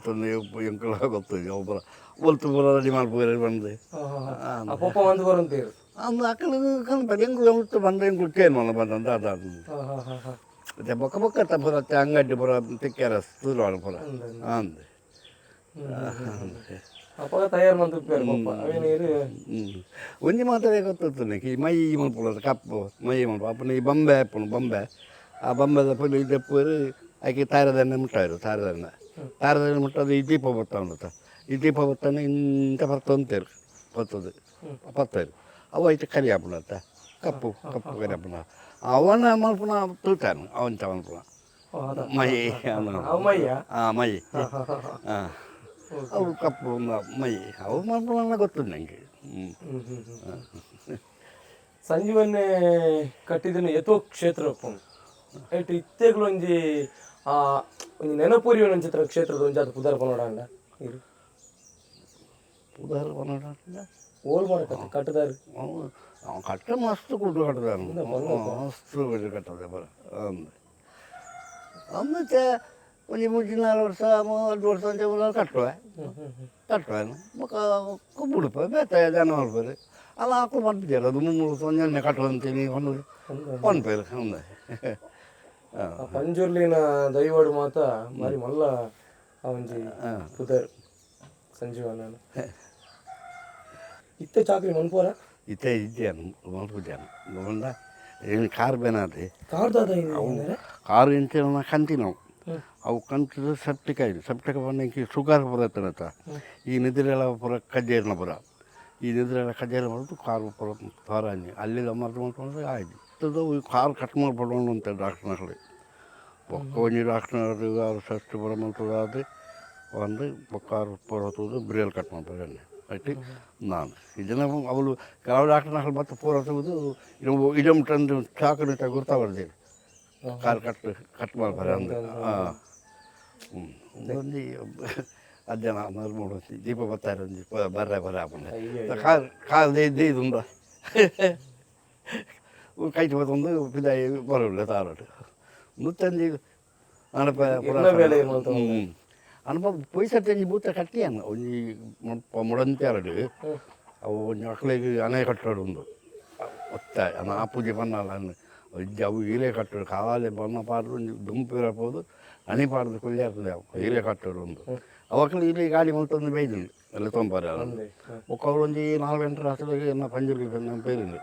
ಎಂಕುಲ ಗೊತ್ತುಜಿ. ಅವು ಪೂರ ಒಲ್ತು ಪೂರ ರೆಡಿ ಮಲ್ಪುವೆರ್ ಪಂದ್. ಆ ಪೊಪ್ಪ ಮಂದು ಬರಂತೀರು. ಅಂದು ಅಕಲು ಕನ್ಪೆ ಎಂಕುಲು ಒಲ್ತು ಬಂದ ಎಂಕುಲು ಕೇನ್ ಮಲ್ಲ ಬಂದಂತ ಅದ. ಮತ್ತೆ ಬೊಕ್ಕ ಬೊಕ್ಕ ಪೂರ ಅಂಗಡಿ ಪೂರ ತಿಕ್ಕ್ಯಾರ ಶುರು ಪೂರ ಅಂದ್. ಅಪಗ ತಯಾರು ಮಂತು ಪೊಪ್ಪ ಅವೇನು. ಒಂಜಿ ಮಾತ್ರ ಗೊತ್ತಿತ್ತು, ಈ ಮೈ ಮಲ್ಪುನ ಕಪ್ಪು ಮೈ ಮಲ್ಪ ಅಪ್ಪನ ಈ ಬೊಂಬೆ ಆಪುಂಡು ಬೊಂಬೆ. ಆ ಬೊಂಬೆದ ಪುಲಿ ದೆಪ್ಪುವೆರ್, ಐಕೆ ತಾರದೆಣ್ಣೆ ಮುಟ್ಟಾಯರು. ತಾರದೆಣ್ಣೆ ತಾರದೆಣ್ಣೆ ಮುಟ್ಟದು ಈ ದೀಪ ಬತ್ತ ಉಂಡತ. ಈ ದೀಪ ಬತ್ತಾನೆ ಇಂತ ಪತ್ತೊಂತೇರು ಪತ್ತದು ಪತ್ತೇರು ಅವು ಐತೆ ಕರಿ ಆಪುಂಡತ್ತ, ಕಪ್ಪು ಕಪ್ಪು ಕರಿ ಆಪುಂಡ. ಅವನ ಮಲ್ಪುನ ತೂತಾನು ಅವಂಚ ಮಲ್ಪುನ ಮೈ. ಅವು ಮೈಯ? ಹಾಂ, ಮೈ. ಹಾಂ, ಅವು ಕಪ್ಪು ಮೈ ಅವು ಮಲ್ಪುನ ಗೊತ್ತುಂಟು ನನಗೆ. ಸಂಜೀವನ್ನೇ ಕಟ್ಟಿದಿನ ಎತೋ ಕ್ಷೇತ್ರ ಉಪ್ಪುಂಡು. ಐಟ್ ಇತ್ತೆಗ್ಲ ಒಂಜಿ ಆ ಒಂಜಿ ನೆನಪುರಿಯುನ ಒಂಜಿ ಕ್ಷೇತ್ರದ ಒಂಜಿ ಅದು ಪುದರ್ ಪನೋಡಾಂಡ ಇರು? ಪುದರ್ ಪನೋಡ? ಓಲ್ ಮಾಡಕ ಕಟ್ಟದಾರು. ಅವ ಕಟ್ಟ ಮಸ್ತ್ ಕುಡ್ಡು ಕಟ್ಟದಾನು, ಮಸ್ತ್ ಕುಡ್ಡು ಕಟ್ಟದೆ ಬರ. ಅಂದ್ ಅಂದ್ ಒಂಜಿ ಮೂಜಿ ನಾಲ್ ವರ್ಷ 5 ವರ್ಷ ಅಂಚ ಮೂರು ಕಟ್ಟುವೆ ಕಟ್ಟುವೆ. ಬೊಕ್ಕ ಕುಬ್ಬುಡುಪ ಬೇತೆ ಜನ ಮಲ್ಪೆರ್. ಅಲ್ಲ ಹಾಕು ಪನ್ಪಿದ್ದಾರೆ ಅದು ಮುಮ್ಮೂರು ಸಂಜೆ ಕಟ್ಟುವಂತೀನಿ ಒಂದು ಪನ್ಪೇರು ಅಂದೆ. ಆ ಪಂಜುರ್ಲಿನ ದೈವಡು ಮಾತ ಬಾರಿ ಮಲ್ಲ ಆ ಒಂಜಿ ಪುದರ್ ಸಂಜೀವನ. ಇತ್ತೆ ಚಾಕ್ರಿ ಮನ್ಪೋರ? ಇತ್ತೆ ಇದ್ದೇನು ಮಲ್ಪುಜಾನು ಬಂದ ಏನು ಕಾರ್ ಬೇನಾದೆ. ಕಾರ್ ದಾದ? ಕಾರು ಇಂಚಿನ ಕಂತಿನವು ಅವು ಕಂತದ ಸೆಪ್ಟಿಕ್ ಆಯ್ತು. ಸೆಪ್ಟಿಕ್ ಬಂದ ಶುಗರ್ ಪೂರ ಈ ನಿದ್ರೆಲ್ಲ ಪೂರ ಕಜ್ಜೇರಿನ ಪೂರ ಈ ನಿದ್ರೆಲ್ಲ ಕಜ್ಜೇರಿ ಬರೋದು ಕಾರು ಪೂರ ಥರಾಂಜಿ ಅಲ್ಲಿ ಮರ್ದು ಮಾಡ್ಕೊಂಡ್ರೆ ಆಯ್ತು. ಈ ಕಾರು ಕಟ್ ಮಾಡ್ಬಿಡೋಣ ಅಂತ ಡಾಕ್ಟ್ರ್ನಕಲಿ ಬೊಕ್ಕ ಒಂಜಿ ಡಾಕ್ಟ್ರ್ ಅವ್ರು ಸಷ್ಟು ಪೂರ ಮಲ್ತದಾದ್ರೆ ಒಂದು ಬೊಕ್ಕ ಪೂರ ಹೊತ್ತದು ಬ್ರೇಲ್ ಕಟ್ ಮಾಡ್ತಾರೆ ಐತಿ. ನಾನು ಇದನ್ನ ಅವಳು ಕೆಲವು ಡಾಕ್ಟರ್ನಕಲು ಮತ್ತೆ ಪೂರ ಹೊತ್ತುವುದು ಇದೊಂದು ಚಾಕು ಗುರ್ತಾ ಬರ್ದೇವೆ car cut cut ಮಾಡ್ತಾರೆ ಅಂದ್ರೆ. ಹಾಂ ಹ್ಞೂ ಒಂಜಿ ಅಜ್ಜನ ಮರ್ಮೂಡು ದೀಪ ಬರ್ತಾರೆ ಒಂಜಿ ಬರ್ರೆ ಬರ್ರೆ ಆಪುಂಡು ಕಾರ್ ಕಾರ್ they ದೇದುಂಡ ಕೈಟ್ ಬತ್ತೊಂದು ಪಿದಾಯಿ ಬರೋಲ್ಲ ತಾರಟ್ ಮುತ್ತಂಜಿ ಅನಪ. ಬೇಲೆ. ಹ್ಞೂ ಅನಪ ಪೈಸೆ ತೆಂಜಿ ಬೂತ ಕಟ್ಟಿಯಾನ ಒಂಜಿ ಮುಡಂತ್ಯಾರಡು ಅವು ಒಂಜಿ ಅಕ್ಲೆಗ್ ಅಣೆ ಕಟ್ಟೋಡು ಉಂದು ಒತ್ತ ಆ ಪೂಜೆ ಪನ್ನಲ್ಲ ಅವು ಹೀರೆ ಕಟ್ಟೋಡು ಕಾವಾಲೆ ಬಣ್ಣ ಪಾಡ್ದು ಒಂಜಿ ದುಂಪು ಇರಬಹುದು ಅಣೆ ಪಾಡ್ದು ಕೊಲ್ಲಿ ಆಗ್ತದೆ ಅವು ಹೀರೆ ಕಟ್ಟೋಡು ಉಂದು ಅವಕ್ಕಲು ಇಲ್ಲಿ ಗಾಡಿ ಮಲ್ತೊಂದು ಬೈದುಂಡು ಎಲ್ಲ ತೊಂಬಾರೆ ಬೊಕ್ಕ ಅವ್ರು ಒಂಜಿ 4 ಗಂಟೆ ರಾತ್ರಿಗೆ ಎನ್ನ ಪಂಜುರ್ಲಿ ಪೇರಿಂಡು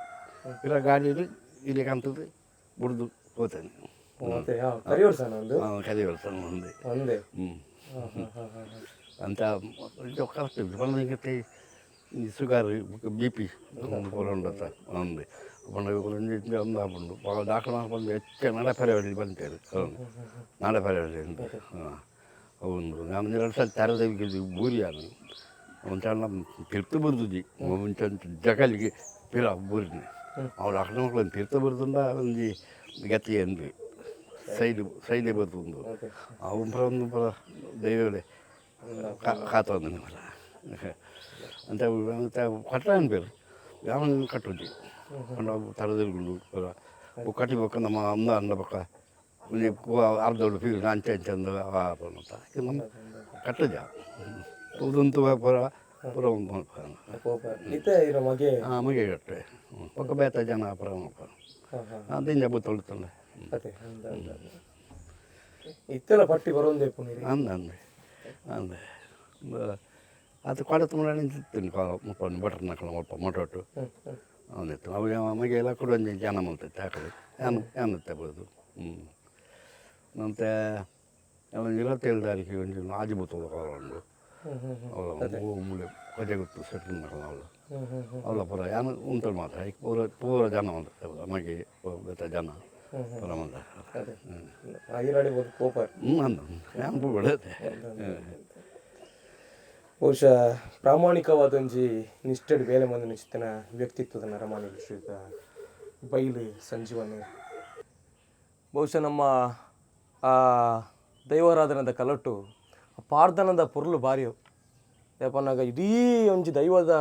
ಇಲ್ಲ ಗಾಡಿಯಲ್ಲಿ ಇಲ್ಲಿ ಕಂತದ್ದು ಬುಡ್ದು ಹೋಗ್ತೇನೆ. ಮತ್ತೆ ಕರಿಯೋರ್ ಸಣ್ಣ ಒಂದು ಕರಿಯೋರ್ ಸಣ್ಣ ಒಂದೇ. ಒಂದೇ. ಹ್ಞೂ ಅಂತ ಕರೆಕ್ಟ್ ಪಂಡ ಈ sugar B P ಪೂರ ಉಂಡತ್ತ ಒಂದೇ ಪಂಡ ಒಂಜಿ ಅಂದಾಪುಂಡು ಡಾಕ್ಟರ್ ಬಂದು ಹೆಚ್ಚ ನಡಪರೆ ಬಂತೇರು ನಡಪರೆ ಉಂಟು. ಹಾಂ ಒಂದು ನಾನು 2 ಸಲ ತರದೇವಿಗೆ ಬೂರಿಯಾನು ಒಂಚಣ್ಣ ಪಿರ್ತು ಬರ್ತುಜಿ ಒಂಚ ಜಗಲಿಗೆ ಪಿರ ಬೂರಿನಿ ಅವು ಡಾಕ್ಟರ್ ಮಕ್ಕಳು ಪಿರ್ತು ಬರ್ತುಂಡ ಒಂಜಿ ಗತಿ ಅಂದ್ವಿ ಸೈಡ್ ಸೈಡೆ ಬರ್ತುಂಡು ಅವು ಪೂರ ಒಂದು ಪೂರ ದೈವಗಳೇ ಕಾತೊಂದು ಪೂರ ಅಂತ ಅಂತ ಕಟ್ಟ ಅನ್ಪೇರು ಯಾವ ಕಟ್ಟುಜಿ ಪಂಡ ತರದಿರ್ಗುಂಡು ಪೂರ ಕಟ್ಟಿ ಬೊಕ್ಕ ನಮ್ಮ ಅಂದ ಅಂದ ಬೊಕ್ಕ ಒಂಜಿ ಅರ್ಧೋಡು ಫೀಲ್ ಅಂಚೆ ಅಂಚೆ ಅಂದ ಪಂಡ ನಮ್ಮ ಕಟ್ಟುಜ ಉದಂತು ಪೂರ ಪೂರ ಕೋಪ ಇತ್ತೆ ಇರೋ ಮಗೆ. ಹಾಂ ಮಗೆ ಕಟ್ಟೆ ಬೊಕ್ಕ ಬೇತ ಜನ ಪೂರ ಮಲ್ಪುವ ದಿಂಜ ಬುತ್ತೊಳ್ತಂಡೆ. ಅದೇ ಅಂದ ಅಂದ ಇತ್ತೆಲ್ಲ ಪಟ್ಟಿ ಬರೋಂದೇ ಪುನೀರಿ. ಅಂದ ಅಂದೆ ಅಂದೆ ಅದು ಕೊಡತು ನಿಂತಿತ್ತು ಮುಪ್ಪ ಬಟರ್ ನಕಲ ಮುಲ್ಪ ಮೊಟೊಟ್ಟು ಅವನಿತ್ತು ಅವು ಮಗೆ ಎಲ್ಲ ಕೂಡ ಒಂಜಿ ಜನ ಮಲ್ತೈತೆ ಆಕಡೆ ಯಾನು ಯಾನುತ್ತೆ ಬೋದು. ಹ್ಞೂ ಮತ್ತು ಒಂದು 27 ತಾರೀಕಿಗೆ ಒಂಜಿ ಆಜಿ ಬುತ್ತದ ಕಾಲ ಉಂಡು ಅವಳ ಮೂಲೆ ಕೊಜೆ ಗೊತ್ತು ಸೆಟ್ಲ್ ನಕಲ ಅವಳು ಅವಳ ಪೂರ ಯಾನು ಉಂಟು ಮಾತ್ರ ಪೂರ ಪೂರ ಜನ ಮಲ್ತೈತೆ ಮಗೆ ಬೇತ ಜನ ಪೂರ ಮಲ್ತ. ಐರಾಡಿ ಬೋದು ಕೋಪ. ಹ್ಞೂ ಅಂದ ಯಾನ್ ಪೂಬಡೆ. ಬಹುಶಃ ಪ್ರಾಮಾಣಿಕವಾದ ಒಂಜಿ ನಿಷ್ಠೆಡ್ ಬೇಲೆ ಮಂದಿ ನಿಶ್ಚಿತನ ವ್ಯಕ್ತಿತ್ವದ ನರಮಾನಿ ಶ್ರೀಯುತ ಬೈಲು ಸಂಜೀವನಿ. ಬಹುಶಃ ನಮ್ಮ ಆ ದೈವಾರಾಧನದ ಕಲಟು ಪಾರ್ದನದ ಪೊರ್ಲು ಬಾರಿಯು ಯಾಪನ್ನಾಗ ಇಡೀ ಒಂಜಿ ದೈವದ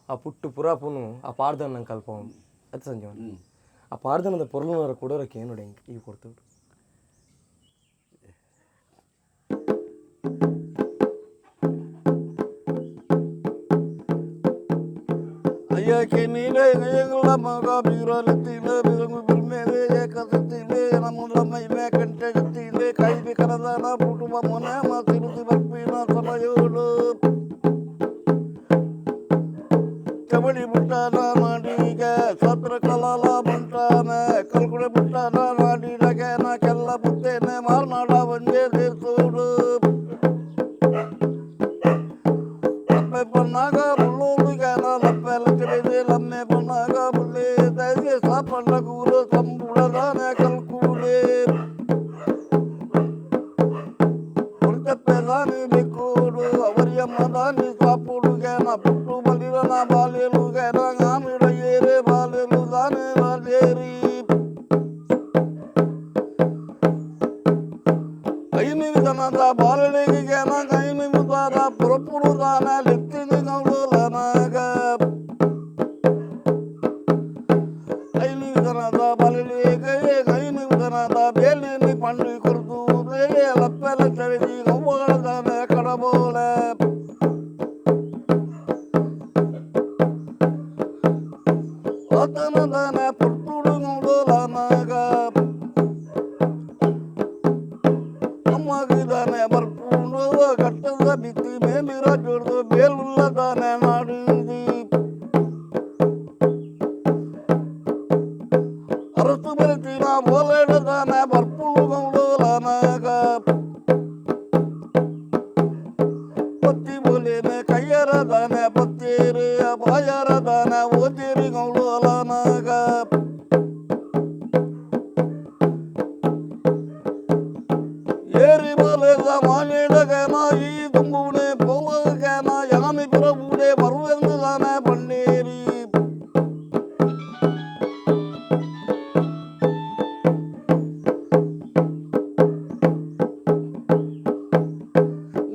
ಆ ಪುಟ್ಟು ಪುರಾಪುನು ಆ ಪಾರ್ದನ ನಂಗೆ ಕಲ್ಪ ಅದು ಸಂಜೀವನ ಆ ಪಾರ್ದನದ ಪೊರ್ಲುನವರ ಕೊಡೋರಕ್ಕೆ ಏನು ನೋಡಿ ಈ ಕೊಡ್ತುಡು. ಅಯ್ಯಕ್ಕೆ ನೀನೇ ಮಗ ಬೀರಲತ್ತೀನಿ ಮೇಲೆ ಏಕಸತ್ತೀನಿ ನಮ್ಮ ಮೈಮೆ ಕಂಟೆಗತ್ತೀನಿ ಕೈ ಕರದಾನ ಪುಟುಂಬ ಮನೆ ಮಾತಿರುತಿ ಬರ್ಪಿನ ಸಮಯೋಡು ಚಮಡಿ ಬುಟ್ಟಾನ ನಾಡಿಗೆ ಸತ್ರ ಕಲಾಲ ಬಂಟಾನೆ ಕಲ್ಕುಡೆ ಬುಟ್ಟಾನ ನಾಡಿಡಗೆ ನಾ ಕೆಲ್ಲ ಬುತ್ತೇನೆ ಮಾರ್ನಾಡ ಒಂದೇ ದೇಸೋಡು ಲಪ್ಪೆ ಪನ್ನಾಗ ಬುಳ್ಳೋಡುಗೆ ನಾ ಲಪ್ಪೆ ಲಚ್ಚರಿದೆ ಲಮ್ಮೆ ಪನ್ನಾಗ ಬುಳ್ಳೆ ದಯೆ ಸಾಪಣ್ಣ ಕೂರು ಸಂಬುಡದಾನೆ ಕಲ್ಕೂಡೆ ಉಳ್ತಪ್ಪೆದಾನಿ ಬೆಕ್ಕೂಡು ಅವರಿಯಮ್ಮದಾನಿ ಸಾಪುಡುಗೆ ನಾ ಪುಟ್ಟು ಬಲಿರನ ಬಾಲೆಲುಗೆ ನಾಮಿಡಯೇರೆ ಬಾಲೆಲು ದಾನೆ ಬಾಲೇರಿ ಐನಿಮಿತನದ ಬಾಲಳಿಗೆ ಐನಿಮಿತಾದ ಪುರಪುರುದಾನ ಲೆತ್ತಿನಿ ನೌಲನಾಗ ಐನಿಮಿತನದ ಬಾಲಳಿಗೆ ಐನಿಮಿತನದ ಬೇಲಿನಿ ಪಂಡಿ ಕೊರ್ದು ಲಪ್ಪೆಲ ಚಳಿದಿ ಗವ್ವಗಳದಾನ ಕಡಬೋಲೆ ಮಗದಾನೆ ಬರ್ಪುಂಡು ಕಟ್ಟದ ಬಿತ್ತಿ ಮೇಲಿರ ಜೋಡ್ದು ಬೇಲುಲ್ಲದಾನೆ ನಾಡಿದು ಅರಸು ಬರಿತಿನ ಬೋಲೆಡದಾನೆ ಬರ್ಪುಂಡು ಗೌಡಲಾನಾಗ ಪತ್ತಿ ಬೋಲೇನೆ ಕೈಯರದಾನೆ ಪತ್ತೇರಿ ಬಾಯರದಾನೆ ಓದೇರಿ ಗೌಡಲಾನಾಗ ಏರಿ ಬೋಲೆದ ಮಾನೇಡಗನ ಈ ತುಂಬುನೆ ಪೋಲಗನ ಯಾಮಿ ಪ್ರಭುಡೆ ಬರುವೆಂದುದಾನೆ ಬಣ್ಣೇರಿ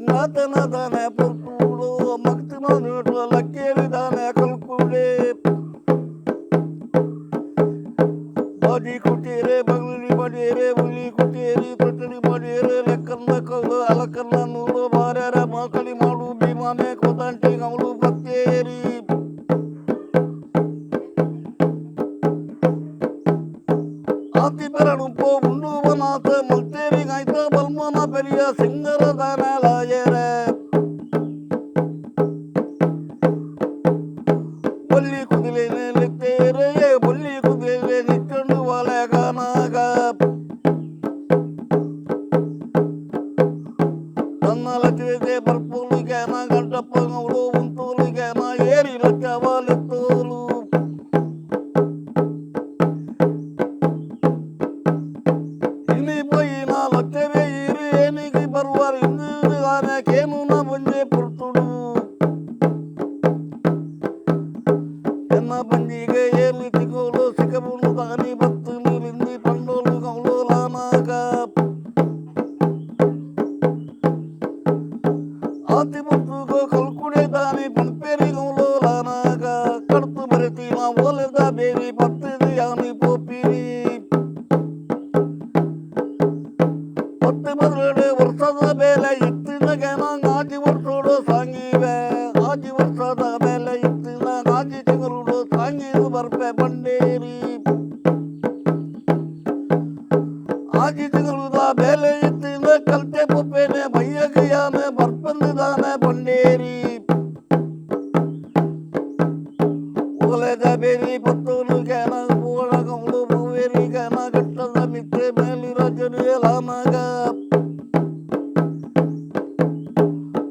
ನಾತನದಾನೆ ಪೊರ್ತುಡು ಮಕ್ತಿನ ನೀಟು ಲಕ್ಕೇರಿದಾನೆ ಕಲ್ಕುಡೆ ಬಾಜಿ ಕುಟೀರೆ ಬಗಲಿ ಬಡಿಯರೆ ಹುಲಿ ಕುಟೀರಿ ತೊಟ್ಟಡಿ ಬಡಿಯರೆ ಲೆಕ್ಕನ್ನ ಕಲ್ಲು ಅಲಕನ್ನ ನೂಲು ಬಾರ್ಯಾರ ಮಾಕಳಿ ಮಾಡು ಭೀಮಾನೆ ಕೋದಂಟಿ ಗಮಲು ಪತ್ತೇರಿ ಆತಿ ಪೆರಡು ಪೋ ಉಂಡುವನಾಥ ಮಲ್ತೇರಿ ಗಾಯ್ತ ಬಲ್ಮನ ಪೆರಿಯ ಸಿಂಗರ ದಾನಲಾಯರೆ ಬಲ್ಲಿ ಕುದುರೆ ನಿತ್ತೇರೆ ಬಲ್ಲಿ ಕುದುರೆ ನಿತ್ತಂಡು ವಾಲೆಗನಾಗ ತನ್ನ ಲಕ್ಷ್ಮೀ ಬರ್ಪೋಲು ಗೇನ ಗಡ್ಡಪ್ಪ ಗೌಡು ಉಂತೋಲು ಗೇನ ಏರಿ ಲಕ್ಕವಾಲೆತ್ತೋಲು ಇನಿ ಪೋಯಿನ ಲಕ್ಷವೇ ಇರಿ ಏನಿಗೆ ಬರುವರು ಇಂದು ಕೇನು ಬಂಜೆ ಪುರ್ತುಡು ಎನ್ನ ಬಂಜಿಗೆ ಏಲಿ ತಿಗೋಲು ಸಿಗಬುಂಡು ತಾನಿ ಬತ್ತುಲು ಲಿಂದಿ ಪಂಡೋಲು ಗೌಲು ಲಾನಾಗ ಆತಿ ಮುತ್ತುಗೋ ಕಲ್ಕುಡೆ ದಾನಿ ಪಂಪೇರಿ ಗೌಲು ಲಾನಾಗ ಕಡ್ತು ಬರೆತೀನ ಓಲೆದ ಬೇರಿ ಪತ್ತಿದು ಯಾನಿ ಪೋಪಿರಿ ಪತ್ತು ಬದಲಡೆ ವರ್ಷದ ಮೇಲೆ ಇತ್ತಿನ ಗೆನ ಆಜಿ ವರ್ಷೋಡು ಸಾಂಗಿವೆ ಆಜಿ ವರ್ಷದ ಮೇಲೆ ಇತ್ತಿನ ಆಜಿ ಚಿಗರುಡು ಸಾಂಗಿದು ಬರ್ಪೆ ಬಂಡೇರಿ ಆಜಿ ಚಿಗರುದ ಮೇಲೆ ಇತ್ತಿನ ಕಲ್ತೆ ಪೊಪ್ಪೇನೆ ಬಯ್ಯಗಿಯಾನೆ ಬರ್ಪಂದಿದಾನೆ ಬಂಡೇರಿ ಓಲೆದ ಬೇರಿ ಪತ್ತೋಲು ಗೆನ ಬೋಳಗೌಳು ಬೂವೇರಿ ಗೆನ ಗಟ್ಟದ ಮಿತ್ತೆ ಮೇಲಿರ ಜರಿಯಲಾನಾಗ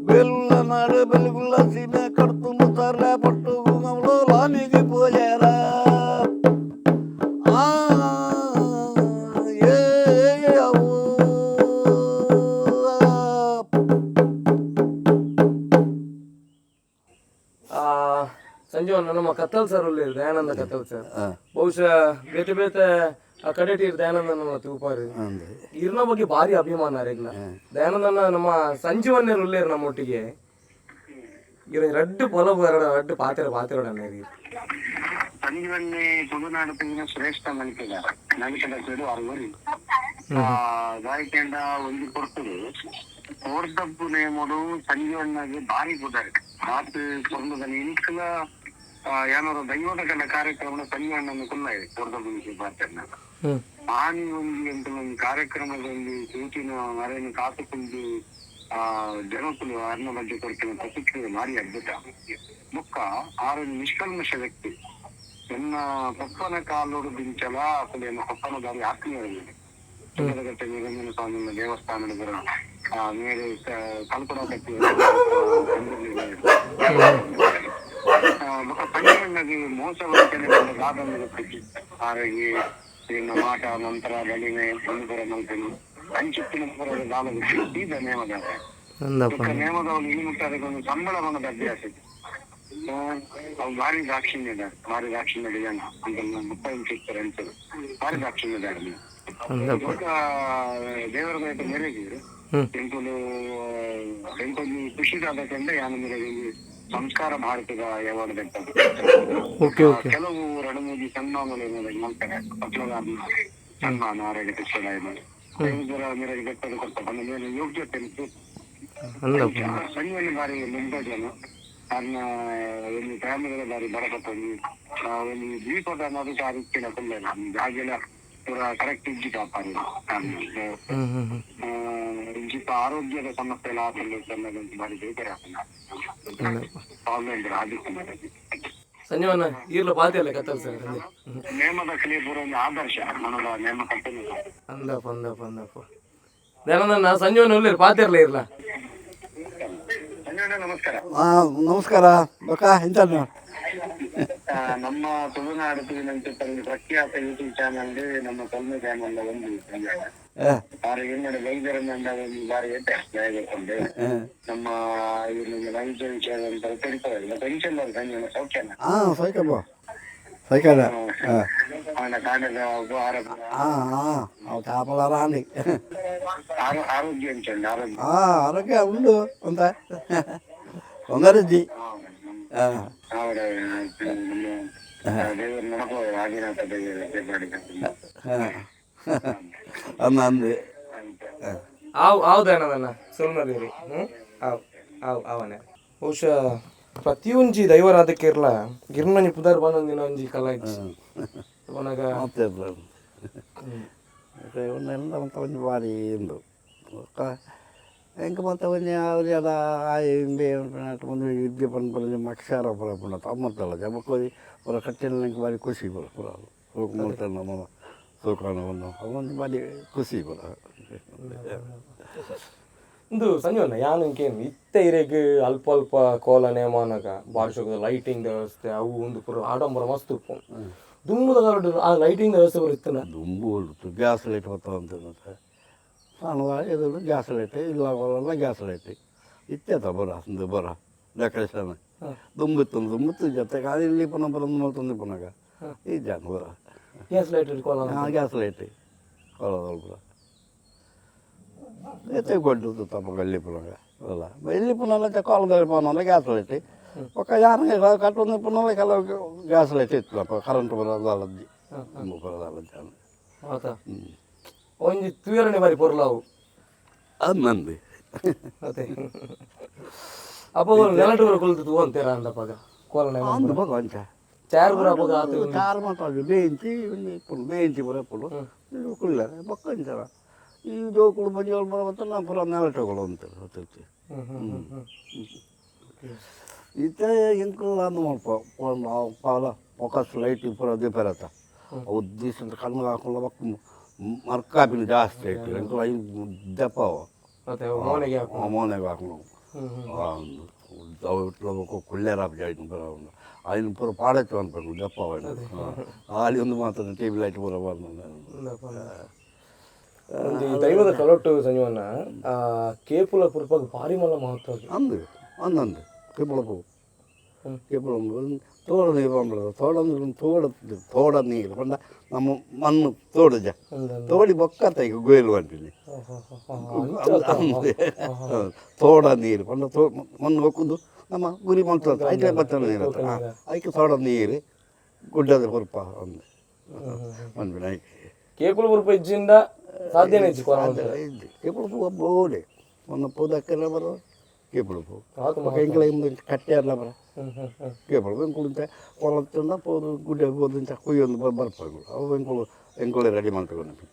ಬೆಲ್ಲ ನಾಡು ಬೆಲಗುಲ್ಲ ಸೀಮೆ ಕಡ್ತುಂಬು ತರ್ಲೆ ಪಟ್ಟು ಗುಂಗವಳು ಲಾನಿಗೆ ಪೋಯರ ಆ ಏ ಓ ಸಂಜೀವಣ್ಣ ನಮ್ಮ ಕತ್ತಲ್ ಸರ್ ಉಳ್ಳೇರು ದಯಾನಂದ ಕತ್ತಲ್ ಸರ್ ಬಹುಶಃ ಬೇತೆ ಬೇತೆ ಕಡೆಟೀರ್ ದಯಾನಂದ ನಮ್ಮ ತೂಪಾರು ಇರ್ನ ಬಗ್ಗೆ ಭಾರಿ ಅಭಿಮಾನ ಅರೆಗ್ಲ ದಯಾನಂದನ ನಮ್ಮ ಸಂಜೀವನ್ಯರು ಉಳ್ಳೇರು ನಮ್ಮೊಟ್ಟಿಗೆ ಇರ ರಡ್ಡು ಪೊಲ ಬರಡ ರಡ್ಡು ಪಾತ್ರೆ ಪಾತ್ರೆ ಸಂಜೀವನ್ನಿ ತುಳುನಾಡು ತೆಂಗಿನ ಶ್ರೇಷ್ಠ ನಲಿಕೆದಾರ ನಲಿಕೆದ ಸೇರು ಅರವರಿ ಗಾಯಕೆಂಡ ಒಂದು ಕೊಡ್ತದೆ ಕೋರ್ದಬ್ಬು ನೇಮಡು ಸಂಜೀವಣ್ಣಗೆ ಭಾರಿ ಪುದಾರ್ ಆತ ಕೊರ್ಲುದನ ಇನ್ಕಲ ಏನಾರು ದೈವದ ಕಂಡ ಕಾರ್ಯಕ್ರಮ ಸಂಜೀವಣ್ಣನ ಕುಲ್ಲ ಇದೆ ಕೋರ್ದಬ್ಬು ಪಾತ್ರನ ಆನಿ ಒಂದು ಎಂತ ಒಂದು ಕಾರ್ಯಕ್ರಮದ ಒಂದು ಸೂಚಿನ ಮರೆಯನ್ನು ಕಾತುಕೊಂಡು ಆ ಜನಕುಲು ಅರ್ನ ಬಗ್ಗೆ ಕೊಡ್ತಿನ ಪ್ರತಿಕ್ರಿಯೆ ಭಾರಿ ಅದ್ಭುತ. ಮುಕ್ಕ ಆರು ನಿಷ್ಕಲ್ಮಶ ವ್ಯಕ್ತಿ. ಎನ್ನ ಪಪ್ಪನ ಕಾಲೋಡು ದಿಂಚಲ ಅಸಲು ಎನ್ನ ಪಪ್ಪನ ದಾರಿ ಆತ್ಮೀಯರಲ್ಲಿ ಚಿನ್ನದಗಟ್ಟೆ ನಿರಂಜನ ಸ್ವಾಮಿ ದೇವಸ್ಥಾನದ ಮೇಲೆ ಕಲ್ಪನಾ ಕಟ್ಟಿ ಪಂಚಮಣ್ಣಗೆ ಮೋಸ ವಂಚನೆ ದಾದನ್ನು ಗೊತ್ತಿತ್ತು. ಹಾಗಾಗಿ ಇನ್ನು ಮಾಟ ಮಂತ್ರ ಬಲಿಮೆ ಒಂದು ಮಲ್ಪನು ಅಂಚಿತ್ತಿನ ಪುರದ ದಾಲ ಗೊತ್ತಿತ್ತು. ಈಗ ನೇಮದ ನೇಮದವನು ಇಲ್ಲಿ ಮುಟ್ಟಾದಕ್ಕೆ ಒಂದು ಸಂಬಳ ಬಂದ ಅಭ್ಯಾಸ ಇತ್ತು. ಅವು ಭಾರಿ ದಾಕ್ಷಿಣ್ಯ ಇದೆ, ಭಾರಿ ದಾಕ್ಷಿಣ್ಯ ಜನ ಅಂತ ಮುಪ್ಪ ಇಂಚಿತ್ತಾರೆ ಅಂತದ್ದು ಭಾರಿ ದಾಕ್ಷಿಣ್ಯ ಇದೆ. ದೇವರ ದಯೆ ಮೇರೆಗೆ ಎಂಕುಲು ಎಂಕೊಂದು ಖುಷಿದಾದ ಕಂಡ ಯಾನ ಮೇರೆಗೆ ಸಂಸ್ಕಾರ ಭಾರತದ ಯಾವಾಗ ಕೆಲವು ರಣಮೂಜಿ ಸನ್ಮಾನ ಮಾಡ್ತಾರೆ, ಪತ್ಲಗಾರನ ಸನ್ಮಾನ ಆರೋಗ್ಯ ಶಿಕ್ಷಣ ಮೇರೆಗೆ ಬೆಟ್ಟದ ಕೊಡ್ತಾರೆ ಮೇಲೆ ಯೋಗ್ಯತೆ ಸಂಜೆ ಬಾರಿ ಮುಂಬೈ ಜನ ಅನ್ನ ಒಂದು ಗ್ರಾಮಗಳ ಬಾರಿ ಬರಕತ್ತೊಂದು ಒಂದು ದ್ವೀಪದ ಅನ್ನೋದು ಸಾರಿಕ್ಕಿನ ಕುಲ್ಲ ಜಾಗೆಲ್ಲ ಪೂರ ಕರೆಕ್ಟ್ ಇಜ್ಜಿ ಕಾಪಾರಿ ಇಂಚಿತ್ತಿನ. ಅಲ್ಪ ಆರೋಗ್ಯದ ಸಮಸ್ಯೆ ಎಲ್ಲ ಆತಂದು ಬಾರಿ ಬೇಜಾರಾಪುಂಡು. ಆದಿಪ್ಪುಂಡು. ಸಂಜೀವಣ್ಣ ಈರ್ಲ ಪಾತೆರ್ಲೆ ಕತ್ತಲ್ ಸರ್. ನೇಮದ ಕಲೆ ಪೂರ ಒಂದು ಆದರ್ಶ ಮನದ ನೇಮ ಕಟ್ಟೆನ. ಅಂದಪ್ಪ ಅಂದಪ್ಪ ಅಂದಪ್ಪ ದಯಾನಂದಣ್ಣ, ಸಂಜೀವಣ್ಣ ಉಲ್ಲೇರು, ಪಾತೆರ್ಲೆ ಇರ್ಲ. ಸಂಜೀವಣ್ಣ, ನಮಸ್ಕಾರ. ನಮಸ್ಕಾರ ಬೊಕ್ಕ ಎಂತ? ನಮ್ಮ ತುಳುನಾಡು ತುಳುನಂಚಿನ ಪ್ರಖ್ಯಾತ ಯೂಟ್ಯೂಬ್ ಚಾನಲ್, ನಮ್ಮ ತೊಲ್ಮೆ ಚಾನಲ್ ಒಂದು ಸಂಜೀವಣ್ಣ. ಬಾರಿ ಎನ್ನಡ ವೈದ್ಯರನ್ನ ಒಂದು ಬಾರಿ ಎಡ್ಡೆ ದಯಗೊಂಡು ನಮ್ಮ ಇವ್ರು ವೈದ್ಯ ವಿಷಯ ಅಂತ ತಿಳ್ಕೊಳ್ಳೋದಿಲ್ಲ. ಪೆನ್ಷನ್ ಸಂಜೀವಣ್ಣ, ಸೌಖ್ಯನ? ಹಾಂ, ಸೈಕಪ್ಪ ಸೈಕಲ್ ಹಾಂ. ಅವನ ಕಾಂಡದ ಉಪಹಾರ. ಹಾಂ ಹಾಂ, ಅವು ಚಾಪಲ ರಾಣಿ. ಆರೋಗ್ಯ ಎಂಚ ಆರೋಗ್ಯ? ಹಾಂ, ಆರೋಗ್ಯ ಉಂಡು ಅಂತ ತೊಂದರೆ. ಹಾಂ. ಅವರ ದೇವರು ನಡಪ ಆದಿನಾಥ ದೇವರು ಮಾಡಿದ. ಹಾಂ, ಅಂದು ಅಂದು. ಆವ್ ಆವ್ ದಯಾನಂದಣ್ಣ, ಸೊಲ್ಮೆ. ಹ್ಞೂ, ಆವ್ ಆವ್ ಅವನೇ. ಬಹುಶಃ ಪ್ರತಿಯೊಂಜಿ ದೈವರಾಧಕಿರ್ಲ ಗಿರ್ನೊಂಜಿ ಪುದರ್ ಬಂದೊಂದಿನ ಒಂಜಿ ಕಲ ಇಜ್ಜಿ ಪನಗ. ಮತ್ತೆ ಎಲ್ಲ ಮಾತ ಒಂಜಿ ಬಾರಿ ಉಂಡು. ಬೊಕ್ಕ ಎಂಕ್ ಮಾತ ಒಂಜಿ ಅವ್ರೆಡ ಆಯ್ ಇಂಬೆ ಒಂದು ವಿದ್ಯೆ ಪನ್ಪುನ ಅಕ್ಷರ ಪೂರ ಪುಂಡ ಅಮ್ಮತ್ತಲ್ಲ ಬೊಕ್ಕ ಪೂರ ಕಟ್ಟಿನ ಎಂಕ್ ಬಾರಿ ಖುಷಿ ಪೂರ ಪೂರ ಸೋಕು ಮಲ್ತನ ನಮ್ಮ ಸೋಕಾನ ಒಂದು ಅವೊಂದು ಬಾರಿ ಖುಷಿ ಪೂರ. ಒಂದು ಸಂಜೀವಣ್ಣ, ಯಾನ್ ಇಂಕೇನು ಇತ್ತೆ ಇರೆಗ್ ಅಲ್ಪ ಅಲ್ಪ ಕೋಲ ನೇಮಾನಗ ಬಾರಿ ಶೋಕದ ಲೈಟಿಂಗ್ ವ್ಯವಸ್ಥೆ ಅವು ಒಂದು ಪೂರ ಆಡಂಬರ ಮಸ್ತ್ ಉಪ್ಪು. ದುಂಬುದ ಕಾಲಡ್ ಆ ಲೈಟಿಂಗ್ ವ್ಯವಸ್ಥೆ ಪೂರ ಇತ್ತನ? ದುಂಬು ಉಂಟು, ಗ್ಯಾಸ್ ಲೈಟ್ ಹೊತ್ತ ಅಂತ ಸಣ್ಣದ ಎದುರು ಗ್ಯಾಸ್ ಲೈಟ್ ಇಲ್ಲ, ಹೊಲ ಗ್ಯಾಸ್ ಲೈಟ್ ಇತ್ತೇತ ಬರ ಅಂದು ಬರ ಡೆಕೋರೇಷನ್ ದುಂಬಿತ್ತು ದುಂಬಿತ್ತು ಜೊತೆ ಇಲ್ಲಿ ಪುನಃ ಬರಂದು ಮಲ್ತೊಂದು ಪುನಗ ಈ ಜಾನ ಬರ. ಗ್ಯಾಸ್ ಲೈಟ್ ಕೋಲ? ಹಾಂ, ಗ್ಯಾಸ್ ಲೈಟ್ ಕೋಲದ ಪುರ ಎತ್ತೆ ಕೊಟ್ಟು ತಪ್ಪ ಎಲ್ಲಿ ಪುನಗ ಅಲ್ಲ ಎಲ್ಲಿ ಪುನಃ ಕೋಲದ ಪುನಃ ಗ್ಯಾಸ್ ಲೈಟ್. ఒక ಯಾನ ಕಟ್ಟೊಂದು ಪುನಃ ಕೆಲವು ಗ್ಯಾಸ್ ಲೈಟ್ ಇತ್ತು, ಕರೆಂಟ್ ಬರೋದಲ್ಲದ್ದಿ ಬರೋದಲ್ಲ. ಆತ ಒಂಜಿ ತೂಯರನೆ ಬಾರಿ ಪೊರ್ಲಾವು. ಅದು ನಂದು. ಅದೇ ಅಪ್ಪಗ ನೆಲಟು ಪೂರ ಕುಲ್ದು ತೂವಂತೇರ ಅಂದಪ್ಪಗ ಕೋಲ ನೇಮ. ಅಂದು ಭಗವಂತ. ಚಾರ್ ಪೂರ ಅಪ್ಪಗ ಆತು. ಚಾರ್ ಮಾತಾಡು ಬೇಂಚಿ ಇಪ್ಪುಂಡು, ಬೇಂಚಿ ಪೂರ ಇಪ್ಪುಂಡು ಕುಳ್ಳರೆ. ಬೊಕ್ಕ ಇಂಚರ ಈ ಜೋಕುಲು ಬಂಜೋಳು ಬರ ಮತ್ತು ನಾವು ಪೂರ ನೆಲಟುಗಳು ಅಂತ ಗೊತ್ತಿರ್ತಿ. ಇತ್ತೆ ಎಂಕುಲು ಅಂದು ಮಲ್ಪ ಪಾಲ ಫೋಕಸ್ ಲೈಟ್ ಪೂರ ದೀಪರತ್ತ ಅವು ದಿವಸ ಕಣ್ಣು ಹಾಕೊಂಡು ಬೊಕ್ಕ ಮರ್ಕಾಪಿನ ಜಾಸ್ತಿ ಆಯ್ತು ಎಂಕುಲು ಐದು ದೆಪ್ಪವು. ಅದೇ ಮೋನೆಗೆ ಹಾಕು. ಮೋನೆಗೆ ಹಾಕೊಂಡು ಅವು ಕುಳ್ಳೆರ ಜಾಯಿನ್ ಪೂರ ಐನು ಪೂರ ಪಾಡತ್ತು ಅನ್ಬೇಕು ದಪ್ಪ ಆಲಿ ಒಂದು ಮಾತ್ರ ಟಿವಿ ಲೈಟ್ ಪೂರ ಬಂದು. ಒಂಜಿ ದೈವದ ಕಲೊಟ್ಟು ಸಂಜೀವಣ್ಣ, ಆ ಕೇಪುಲ ಪುರ್ಪಗ್ ಭಾರಿ ಮಲ್ಲ ಮಹತ್ವ ಅದು. ಅಂದು ಅಂದಂದು ಕೇಪುಳ ಪೂ ಕೇಪುಳ ತೋಡ ನೀರು ಬಂದ್ಬಿಡೋದು. ತೋಡ ನೀರು, ತೋಡ ತೋಡ ನೀರು ಪಂಡ ನಮ್ಮ ಮಣ್ಣು ತೋಡುಜ ತೋಡಿ ಬೊಕ್ಕತ್ತ ಈಗ ಗೊಯ್ಲು ಅಂತೀನಿ. ತೋಡ ನೀರು ಪಂಡ ತೋ ಮಣ್ಣು ಒಕ್ಕುದು ನಮ್ಮ ಗುರಿ ಮಂತ್ರ ಐತೆ ಬತ್ತನ ನೀರು ಐಕೆ ತೋಡ ನೀರು ಗುಡ್ಡದ ಪುರ್ಪ ಒಂದು ಬಂದ್ಬಿಡ ಐಕೆ. ಕೇಪುಲ ಪುರ್ಪ ಇಜ್ಜಿಂದ ಸಾಧ್ಯನೇ ಇಜ್ಜಿ ಕೋಲ ಮಲ್ಪೆರೆ. ಇಜ್ಜಿ ಕೇಪುಳ ಪೂ ಬೋಡೆ ಒಂದು ಪೂದಕ್ಕೆಲ್ಲ ಬರೋ ಕೇಪುಳ ಪೂ. ಆತು. ಎಂಕಲ ಕಟ್ಟೆ ಅಲ್ಲ ಬರ. ಹ್ಮ್ ಹ್ಮ್ ಹ್ಮ್ ಕೇಪುಳ ಎಂಕುಲು ಕೊಲತ್ತಂಡ ಪೋದು ಗುಡ್ಡೆ ಪೋದು ಇಂಚ ಕುಯ್ಯೊಂದು ಬರ್ಪಂಗಳು ಅವು ಎಂಕುಲು ಎಂಕುಲೆ ರೆಡಿ ಮಾಡ್ಕೊಂಡು.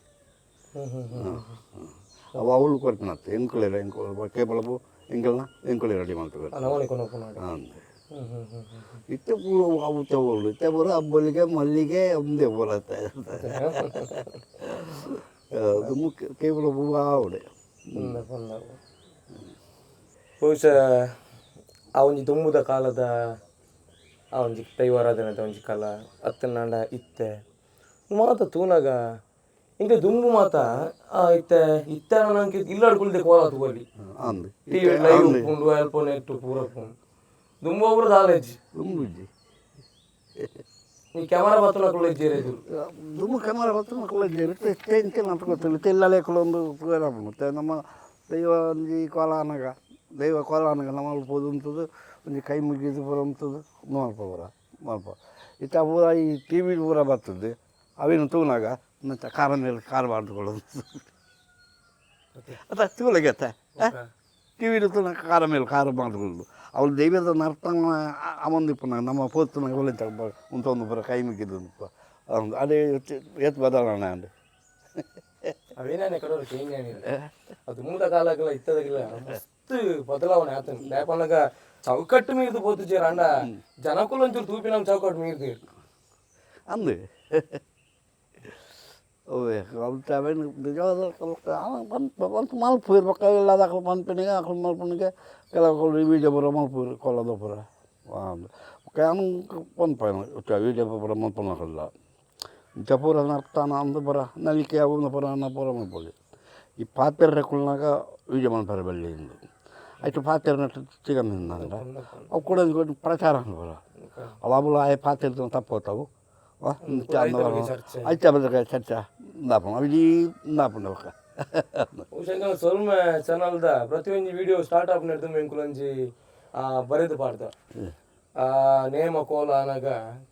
ಹ್ಮ್ ಹ್ಮ್ ಹ್ಮ್ ಅವು ಅವಳು ಕೊರ್ಪಿನತ್ತೆ ಎಂಕುಲೆ ಎಂಕುಲು ಕೇಪುಳ ಪೂ ಎಂಕಲ್ನ ಎಂಕುಲೆ ರೆಡಿ ಮಾಡ್ಕೊಂಡು. ನಮನೆ ಕೊನೊಪ್ಪುನಾಡು. ಅಂದೆ. ಹ್ಮ್ ಹ್ಮ್ ಹ್ಮ್ ಹ್ಮ್ ಇತ್ತೆ ಪೂರ ಅವು ತಗೊಳ್ಳು ಇತ್ತೆ ಪೂರ ಅಬ್ಬಲಿಗೆ ಮಲ್ಲಿಗೆ ಒಂದೇ ಬರುತ್ತೆ. ಅದು ಮುಖ್ಯ ಕೇವಲ ಹೂವು ಆವಡೆ. ಬಹುಶಃ ಆ ಒಂಜಿ ದುಂಬುದ ಕಾಲದ ಆ ಒಂಜಿ ದೈವಾರಾಧನೆದ ಒಂಜಿ ಕಾಲ ಅತ್ತನಾಂಡ ಇತ್ತೆ ಮಾತ ತೂನಗ ಇಂಕ ದುಂಬು ಮಾತ ಆ ಇತ್ತೆ ಇತ್ತೆ ನಂಗೆ ಇಲ್ಲಾಡ್ ಕುಲ್ದೆ ಕೋಲ ತೂವಲಿ. ಅಂದು. ಟಿವಿ ಲೈವ್ ಉಪ್ಪುಂಡು, ಅಲ್ಪ ನೆಟ್ ಪೂರ ಉಪ್ಪುಂಡು. ದುಂಬು ಒಬ್ರು ದಾಲೇಜ್ ದುಂಬುಜ್ಜಿ. ಈ ಕ್ಯಾಮರಾ ಬತ್ತನ ಕುಳ್ಳ ಇಜ್ಜೇರು. ದುಂಬು ಕ್ಯಾಮರಾ ಬತ್ತನ ಕುಳ್ಳ ಇಜ್ಜೇರು ಟೆನ್ಷನ್ ಅಂತ ಗೊತ್ತಿಲ್ಲ ತೆಲ್ಲಲೆ ಒಂದು ಮತ್ತೆ ನಮ್ಮ ದೈವ ಒಂಜಿ ಕೋಲ ಅನಗ ದೈವ ಕೋಲ ಅನಗ ನಮ್ಮ ಪೋದು ಉಂತದು ಒಂಜಿ ಕೈ ಮುಗಿದು ಪೂರ ಉಂತದು ಮಲ್ಪ ಪೂರ ಮಲ್ಪ ಇತ್ತ ಪೂರ ಈ ಟಿ ವಿ ಪೂರ ಬರ್ತದೆ. ಅವೇನು ತೂನಾಗ ಮತ್ತೆ ಕಾರ ಮೇಲೆ ಕಾರ ಮಾಡ್ಕೊಳ್ಳೋದು ಅತ್ತ ತೂಲಗೆತ್ತ ಟಿ ವಿ ತೂನಾಗ ಕಾರ ಮೇಲೆ ಕಾರ ಮಾಡ್ಕೊಳ್ಳೋದು. ಅವಳು ದೈವದ ನರ್ತನ ಅವೊಂದು ನಮ್ಮ ಪೋತುನಾಗ ಒಳ್ಳೆ ಉಂತೊಂದು ಪೂರ ಕೈ ಮುಗಿದು ಅದೇ ಏತ್ ಬದಲಾವಣೆ ಅಂದೆ. ಅವೇನೇ ಕಡೋರು ಚೇಂಜ್ ಆಗಿದೆ. ಅದು ಮೂಲ ಕಾಲಗಳ ಇತ್ತದಗಿಲ್ಲ ಮಸ್ತ್ ಬದಲಾವಣೆ ಆತನ. ದಾಯಪನ್ನಗ ಚೌಕಟ್ಟು ಮೀರ್ದು ಪೋತುಜೆರ್, ಅಂಡ ಜನಕುಲು ಒಂಚೂರು ತೂಪಿನ ಚೌಕಟ್ಟು ಮೀರ್ದು. ಅಂದು ಅವೇ ಅವೆನ್ ನಿಜವಾದ ಪಂತ್ ಮಲ್ಪುವೆರ್. ಬೊಕ್ಕ ಇಲ್ಲದಕುಲು ಪನ್ಪಿನಿಗೆ ಅಕುಲು ಮಲ್ಪುನಿಗೆ. ಕೆಲವು ವೀಡಿಯೋ ಪೂರ ಮಲ್ಪುವೆರ್, ಕೋಲದ ಪೂರ. ಬೊಕ್ಕ ಯಾನ್ ಪನ್ಪೆ, ವೀಡಿಯೋ ಪೂರ ಮಲ್ಪುನಕುಲ್ಲ ಇಂಚ ಪೂರ ನರ್ತಾನ ಅಂದ್ ಪೂರ ನಲಿಕೆ ಅವು ಪೂರ ಪೂರ ಮಲ್ಪೊಲಿ. ಈ ಪಾತೆರ್ರೆ ಕುಲ್ನಾಗ ವೀಡಿಯೋ ಮಲ್ಪೆರೆ ಬಲ್ಲಿ ಇಂದು ಐಟ್ ಪಾತೆರ್ನಟ್ಟು ತಿಗಂದಿಂದಂಡ ಅವು ಕೂಡ ಒಂಜಿ ಪ್ರಚಾರ ಪೂರ ಅವು ಅವುಲು ಆಯೆ ಪಾತೆರ್ದ ತಪ್ಪೋತವು. ಚರ್ಚೆ. ಐತ ಬದಕ ಚರ್ಚೆ ಇಂದಾಪುಂಡು, ಅವು ಇಡೀ ಇಂದಾಪುಂಡು ಬೊಕ್ಕ. ಬಹುಶಃ ಸೊಲ್ಮೆ ಚಾನಲ್ದ ಪ್ರತಿಯೊಂಜಿ ವಿಡಿಯೋ ಸ್ಟಾರ್ಟ್ ಆಪುನೆಡ್ದ್ ಎಂಕುಲೊಂಜಿ ಬರೆದು ಪಾಡ್ದ. ಆ ನೇಮ ಕೋಲ ಆನಗ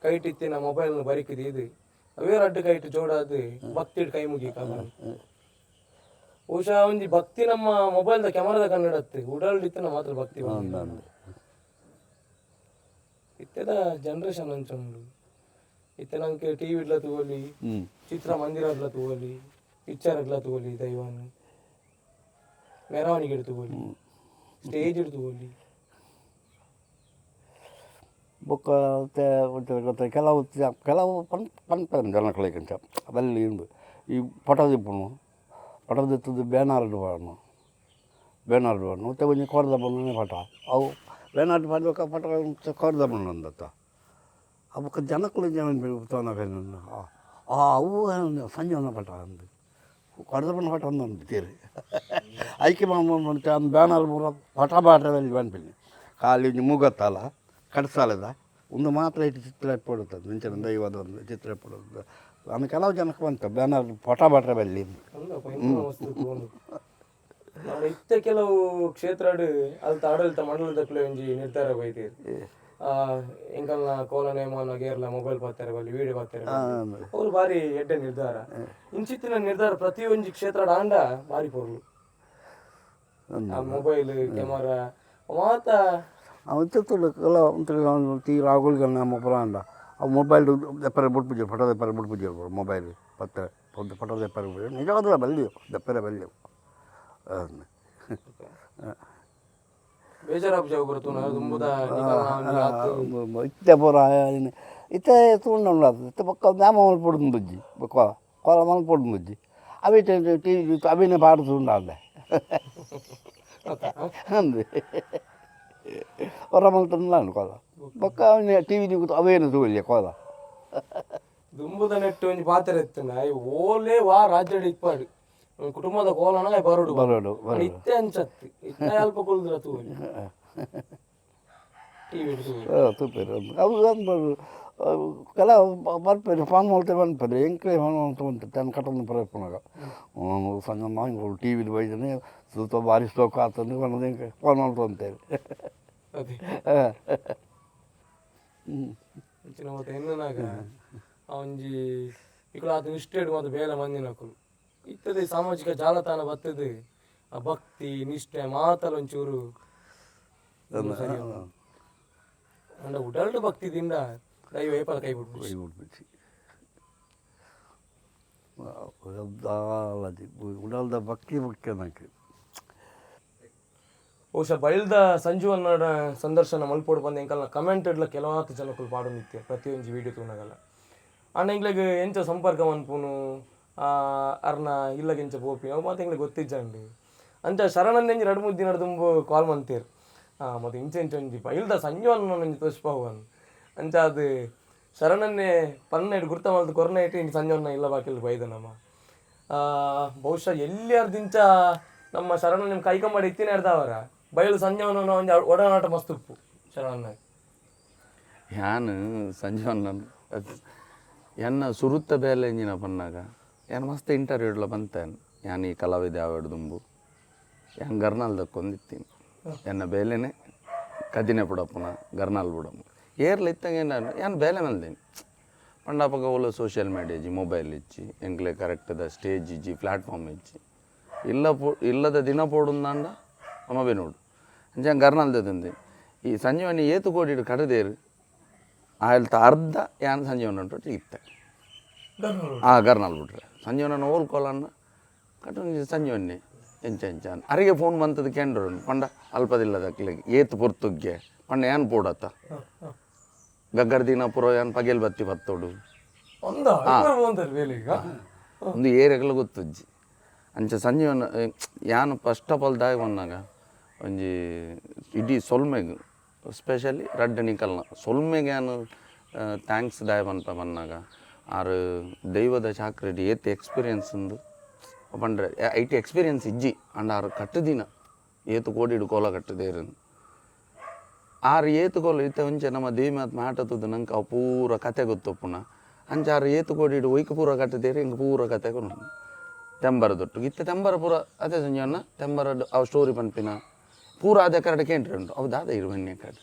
ಕೈಟ್ ಇತ್ತಿನ ಮೊಬೈಲ್ ಬರಿಕ್ ದೀದ್, ಅವೇ ರಡ್ಡ್ ಕೈಟ್ ಜೋಡಾದ್ ಭಕ್ತಿಡ್ ಕೈ ಮುಗಿ. ಬಹುಶಃ ಒಂಜಿ ಭಕ್ತಿ ನಮ್ಮ ಮೊಬೈಲ್ ದ ಕ್ಯಾಮರಾದ ಕನ್ನಡತ್ ಉಡಲ್ಡ್ ಇತ್ತಿನ ಮಾತ್ರ ಭಕ್ತಿ ಬಂದಿಲ್ಲ. ಇತ್ತೆದ ಜನರೇಷನ್ ಅಂಚ ಉಂಡು. ಇತ್ತೆ ನಂಗೆ ಟಿವಿ ತೂವೊಲಿ, ಚಿತ್ರಮಂದಿರಡ್ಲ ತೂವೊಲಿ, ಪಿಕ್ಚರ್ ಡ್ಲ ತೂವೊಲಿ, ದೈವನ್ ಮೆರವಣಿಗೆ ತೂವೊಲಿ, ಸ್ಟೇಜ್ ತೂವೊಲಿ. ಬೊಕ್ಕ ಗೊತ್ತ ಕೆಲವು ಕೆಲವು ಪನ್ಪೆರ್ ಜನಕ್ಲೆಗ್ ಇಂಚ ಬಲ್ಲಿ ಇಂದು. ಈ ಪಟ ದೀಪುನು, ಪಟ ದೆತ್ತುದು ಬ್ಯಾನರ್ಡ್ ಪಾಡುನು, ಬ್ಯಾನರ್ಡ್ ಪಾಡುನು. ಇತ್ತೆ ಒಂಜಿ ಕೋರ್ದ ಬಣ್ಣನೆ ಪಟ, ಅವು ಬ್ಯಾನರ್ಡ್ ಪಾಡ್ಬೊಕ್ಕ ಪಟ ಕೋರ್ದ ಬಣ್ಣೊಂದತ್ತ. ಅವು ಬೊಕ್ಕ ಜನಕುಲು ತೋನಗ ಅವು ಸಂಜೀವನ ಪಟ ಅಂದ್, ಕೋರ್ದ ಬಣ್ಣ ಪಟ ಅಂದ್ ತೀರು ಐಕೆ ಬ್ಯಾನರ್ ಪೂರ ಪಟ ಪಾಡ್ರೆ ಪನ್ಪಿನಿ. ಖಾಲಿ ಒಂಜಿ ಮುಗತ್ತಲ ಕಡ್ಸಾಲದ ಉಂದು ಮಾತ್ರ ಇಟ್ಟು ಚಿತ್ರ ಇಪ್ಪೊಡುತ್ತದೆ, ಇಂಚಿನ ದೈವದ ಒಂದು ಚಿತ್ರ ಇಪ್ಪೊಡು. ಆಮೇಲೆ ಕೆಲವು ಜನಕ್ಕೆ ಬಂತು ಬ್ಯಾನರ್ ಪಟ ಪಾಡ್ರೆ ಬಲ್ಲಿ. ಅಲ್ಲಪ್ಪ, ಇಂಚಿನ ವಸ್ತು ತೂವೊಂದು. ಆಂಡ ಇತ್ತೆ ಕೆಲವು ಕ್ಷೇತ್ರಡ್ ಅಲ್ತ ಆಡಳಿತ ಮಂಡಲದಕ್ಲೆ ಒಂಜಿ ನಿರ್ಧಾರ ಬೈದೆರ್. ಎಂಕಲ್ನ ಕೋಲ ನೇಮನ ಗೇರ್ಲ ಮೊಬೈಲ್ ಪಾತೆರ ಬಲ್ಲಿ, ವಿಡಿಯೋ ಪಾತೆರ. ಅವ್ರು ಬಾರಿ ಎಡ್ಡೆ ನಿರ್ಧಾರ. ಇಂಚಿತ್ತಿನ ನಿರ್ಧಾರ ಪ್ರತಿಯೊಂಜಿ ಕ್ಷೇತ್ರಡ್ ಆಂಡ ಬಾರಿ ಪೊರ್ಲು. ಆ ಮೊಬೈಲ್ ಕ್ಯಾಮರಾ ಮಾತ ಅವು ತೀರ ಆಗುಲ್ಗನ್ನ ಪೂರ ಅಂಡ ಅವು ಮೊಬೈಲ್ ದೆಪ್ಪರೆ ಬುಡ್ಪುಜೆರ್, ಫೋಟೋ ದೆಪ್ಪರೆ ಬುಡ್ಪುಜೆರ್. ಮೊಬೈಲ್ ಪತ್ರೆ ಪೊದ್ದು ಫೋಟೋ ದೆಪ್ಪರೆ ಬುಡ್ಪುಜೆರ್. ನಿಜವಾದ್ಲ ಬಲ್ಲಿ, ದೆಪ್ಪರೆ ಬಲ್ಲಿ. ಬೇಜಾರಾಪುಜಿ ಅವು ಪೂರ ತೂನಗ ದುಂಬುದ ನಿಕಲ್ನ ಒಂಜಿ ಆತ್? ಇತ್ತೆ ಪೂರ ಇತ್ತೆ ತೂಂಡ ಉಂಡಾತು. ಇತ್ತೆ ಬೊಕ್ಕ ನೇಮ ಮಲ್ಪೊಡು ಬೊಕ್ಕ ಕೋಲ ಮಲ್ಪೊಡು. ಅವಿಟ್ ಟಿವಿ ಅವಿನ ಪಾಡ್ದು ಉಂಡಾಂಡೆ ಅಂದು ಹೊರ ಮಲ್ತುಂಡ ಕೋಲ. ಬೊಕ್ಕ ಅವನೇ ಟಿವಿ ಅವೇನು ತೂವೊಲಿ ಕೋಲ. ದುಂಬುದ ನೆಟ್ಟ್ ಒಂಜಿ ಪಾತೆರ ಇತ್ತ್ಂಡ, ಓಲೇ ವಾ ರಾಜ್ಯಡ್ ಇಪ್ಪಡ್, ಕುಟುಂಬದ ಕೋಲನ ಬರೊಡು. ಬರೊಡು. ಆಂಡ ಇತ್ತೆ ಅಂಚತ್ತ್. ಇತ್ತೆ ಅಲ್ಪ ಕುಲ್ದುಲ ತೂವೊಲಿ, ಟಿವಿ ತೂವೊಲಿ. ತೂಪೆರ್ ಅವು. ಕೆಲವು ಬರ್ಪೆರ್, ಫೋನ್ ಮಲ್ತೆ ಪನ್ಪೆರ್. ಎಂಕ್ಲೆ ಫೋನ್ ಮಲ್ತೆ ಉಂಟು ತನ್ನ ಕಟ್ಟೊಂದು ಪರ ಇಪ್ಪುನಗ ಸಂಜೆ ಟಿ ವಿಡ್ ಬೈದನೆ ತೂತ ಬಾರಿ ಶೋಕು ಆತಂದು ಪನ್ನದು ಎಂಕ್ ಫೋನ್ ಮಲ್ತೊಂತೇರು. ಅದೇ ಇಂಚಿನ ಮಾತ ಎನ್ನುನಾಗ ಆ ಒಂಜಿ ಇಕುಲು ಆತ್ ನಿಷ್ಠೆಡ್ ಮಾತ ಬೇಲೆ ಮಂದಿನಕುಲು. ಇತ್ತದ ಸಾಮಾಜಿಕ ಜಾಲತಾಣ ಬತ್ತದು ಆ ಭಕ್ತಿ ನಿಷ್ಠೆ ಮಾತಲ ಒಂಚೂರು ಸರಿ. ಅಂಡ ಉಡಲ್ಡ್ ಭಕ್ತಿ ದಿಂದ ದೈವ ಏಪಲ ಕೈ ಬಿಡ್ಪುಜಿ. ಕೈ ಬಿಡ್ಪುಜಿ. ಉಡಲ್ದ ಭಕ್ತಿ ಮುಖ್ಯ ನಂಗೆ. ಬಹುಶಃ ಬೈಲ್ದ ಸಂಜೀವಣ್ಣನ ಸಂದರ್ಶನ ಮಲ್ಪೊಡು ಪಂದ್ ಎಂಕಲ್ನ ಕಮೆಂಟ್ ಡ್ಲ ಕೆಲವಾತ್ ಜನಕುಲು ಪಾಡೊಂದಿತ್ತೆರ್ ಪ್ರತಿಯೊಂಜಿ ವಿಡಿಯೋ ತೂನಗಲ. ಆಂಡ ಎಂಕ್ಲೆಗ್ ಎಂಚ ಸಂಪರ್ಕ ಮನ್ಪುನು, ಅರ್ನ ಇಲ್ಲಗ್ ಎಂಚ ಪೋಪಿ, ಅವು ಮಾತ ಎಂಕ್ಲೆಗ್ ಗೊತ್ತಿಜ್ಜಂಡ್. ಅಂಚ ಶರಣಣ್ಣೆ ಒಂಜಿ ರಡ್ಡ್ ಮೂಜಿ ದಿನ ದುಂಬು ಕಾಲ್ ಮಂತೇರ್, ಮತ್ತೆ ಇಂಚ ಇಂಚ ಒಂಜಿ ಬೈಲ್ದ ಸಂಜೀವಣ್ಣನ ಒಂಜಿ ತೋಜಿಪಾವು ಅಂದ್. ಅಂಚಾದ್ ಶರಣಣ್ಣೆ ಪನ್ನೆಡ್ ಗುರ್ತ ಮಲ್ತ್ ಕೊರ್ನೈಟ್ ಇನಿ ಸಂಜೀವಣ್ಣ ಇಲ್ಲ ಬಾಕಿಲ್ ಬೈದ ನಮ. ಬಹುಶಃ ಎಲ್ಲಿಯರ್ದಿಂಚ ನಮ್ಮ ಶರಣಣ್ಣನ ಕೈಕಂಬಡಿ ಇತ್ತಿನ ಬಯಲು ಸಂಜೀವಣ್ಣನ ಒಂಜಿ ಒಡನಾಟ ಮಸ್ತ್ ಉಪ್ಪು ಶರಣಣ್ಣ. ಯಾನ್ ಸಂಜೀವಣ್ಣನ್ ಎನ್ನ ಸುರುತ್ತ ಬೇಲೆ ಎಂಜಿನ ಪನ್ನಾಗ ಯಾನ್ ಮಸ್ತ್ ಇಂಟರ್ವ್ಯೂಡ್ಲ ಬಂತೇನೆ. ಯಾನ್ ಈ ಕಲಾವಿದೆ ಆವಡ್ ದುಂಬು ಯಾನ್ ಗರ್ನಾಲ್ ದಕ್ಕೊಂದಿತ್ತೀನಿ. ಎನ್ನ ಬೇಲೆನೆ ಕದಿನೆ ಪುಡಪುನ, ಗರ್ನಾಲ್ ಬುಡಪುನ. ಏರ್ಲ ಇತ್ತಂಗೆ ಯಾನ್ ಬೇಲೆ ಮಲ್ದೇನಿ ಪಂಡ ಅಪಗ ಓಲ ಸೋಷಿಯಲ್ ಮೀಡಿಯಾ ಇಜ್ಜಿ, ಮೊಬೈಲ್ ಇಜ್ಜಿ, ಎಂಕ್ಲೆ ಕರೆಕ್ಟ್ದ ಸ್ಟೇಜ್ ಇಜ್ಜಿ, ಪ್ಲ್ಯಾಟ್ಫಾರ್ಮ್ ಇಜ್ಜಿ. ಇಲ್ಲ ಪೋ ಇಲ್ಲದ ದಿನ ಪೋಡುಂದಾಂಡ ಅಮ್ಮ ಬೆನೋಡು. ಅಂಚ ಗರ್ನಾಲ್ ದೆತೊಂದೆ. ಈ ಸಂಜೀವನಿ ಏತು ಕೋಡಿಡ್ ಕಡದೇರು ಆಯ್ತ ಅರ್ಧ ಯಾನ್ ಸಂಜೀವನ ಇತ್ತೆ ಆ ಗರ್ನಾಲ್ ಬಿಟ್ರೆ ಸಂಜೀವನ ಓಲ್ ಕೋಲನ್ನ ಕಟ್ಟೊಂಜಿ ಸಂಜೀವನ್ನಿ. ಎಂಚ ಎಂಚ ಅರಿಗೆ ಫೋನ್ ಬಂತದ ಕೇಂದ್ರ ಪಂಡ ಅಲ್ಪದಿಲ್ಲದ ಏತ್ ಪೊರ್ತುಗ್ಗೆ ಪಂಡ ಏನ್ ಪೋಡತ್ತ ಗಗ್ಗರ್ ದಿನ ಪುರ ಏನ್ ಪಗೆಲ್ ಬತ್ತಿ ಬತ್ತೋಡು. ಒಂದ ಅಂತಾರೆ ಬೇಲೆ ಈಗ. ಒಂದು ಏರಿಯಾಗಲ ಗೊತ್ತುಜ್ಜಿ. ಅಂಚ ಸಂಜೀವನ ಯಾನ್ ಫಸ್ಟ್ ಆಫ್ ಆಲ್ ದಾಯ ಬಂದಾಗ ಒಂಜಿ ಇಡೀ ಸೊಲ್ಮೆಗ್ ಸ್ಪೆಷಲಿ ರಡ್ಡ್ ನಿಕಲ್ನ ಸೊಲ್ಮೆಗ್ ಯಾನ್ thanks ದಾಯ ಪನ್ಪ ಬನ್ನಾಗ ಆರ್ ದೈವದ ಚಾಕ್ರೆಡ್ ಏತ್ ಎಕ್ಸ್ಪೀರಿಯನ್ಸ್ ಉಂದು ಪಂಡ್ರೆ ಐಟ್ ಎಕ್ಸ್ಪೀರಿಯನ್ಸ್ ಇಜ್ಜಿ. ಅಂಡ ಆರ್ ಕಟ್ಟುದಿನ ಏತ್ ಕೋಡಿಡ್ ಕೋಲ ಕಟ್ಟುದೇರು ಆರ್ ಏತ್ ಕೋಲ ಇತ್ತೆ ಒಂಚೆ ನಮ್ಮ ದೇವಿ ಮಾತ್ ಮಾಟ ತೂದು ನಂಗೆ ಅವು ಪೂರ ಕತೆ ಗೊತ್ತೊಪ್ಪುನ. ಅಂಚ ಆರ್ ಏತ್ ಕೋಡಿಡ್ ಒಯ್ಕ್ ಪೂರ ಕಟ್ಟುದೇರು ಎಂಕ್ ಪೂರ ಕತೆ ಕೊನು ತೆಂಬರ ದೊಟ್ಟು ಇತ್ತೆ ತೆಂಬರ ಪೂರ ಅದೇ ಸಂಜೀವಣ್ಣ ತೆಂಬರಡ್ ಅವು ಸ್ಟೋರಿ ಪನ್ಪಿನ ಪೂರ ಅದೇ ಕರಡೆ ಕೇಂದ್ರ ಉಂಟು ಅವು ದಾದ ಇರುವನ್ನೇ ಕಡೆ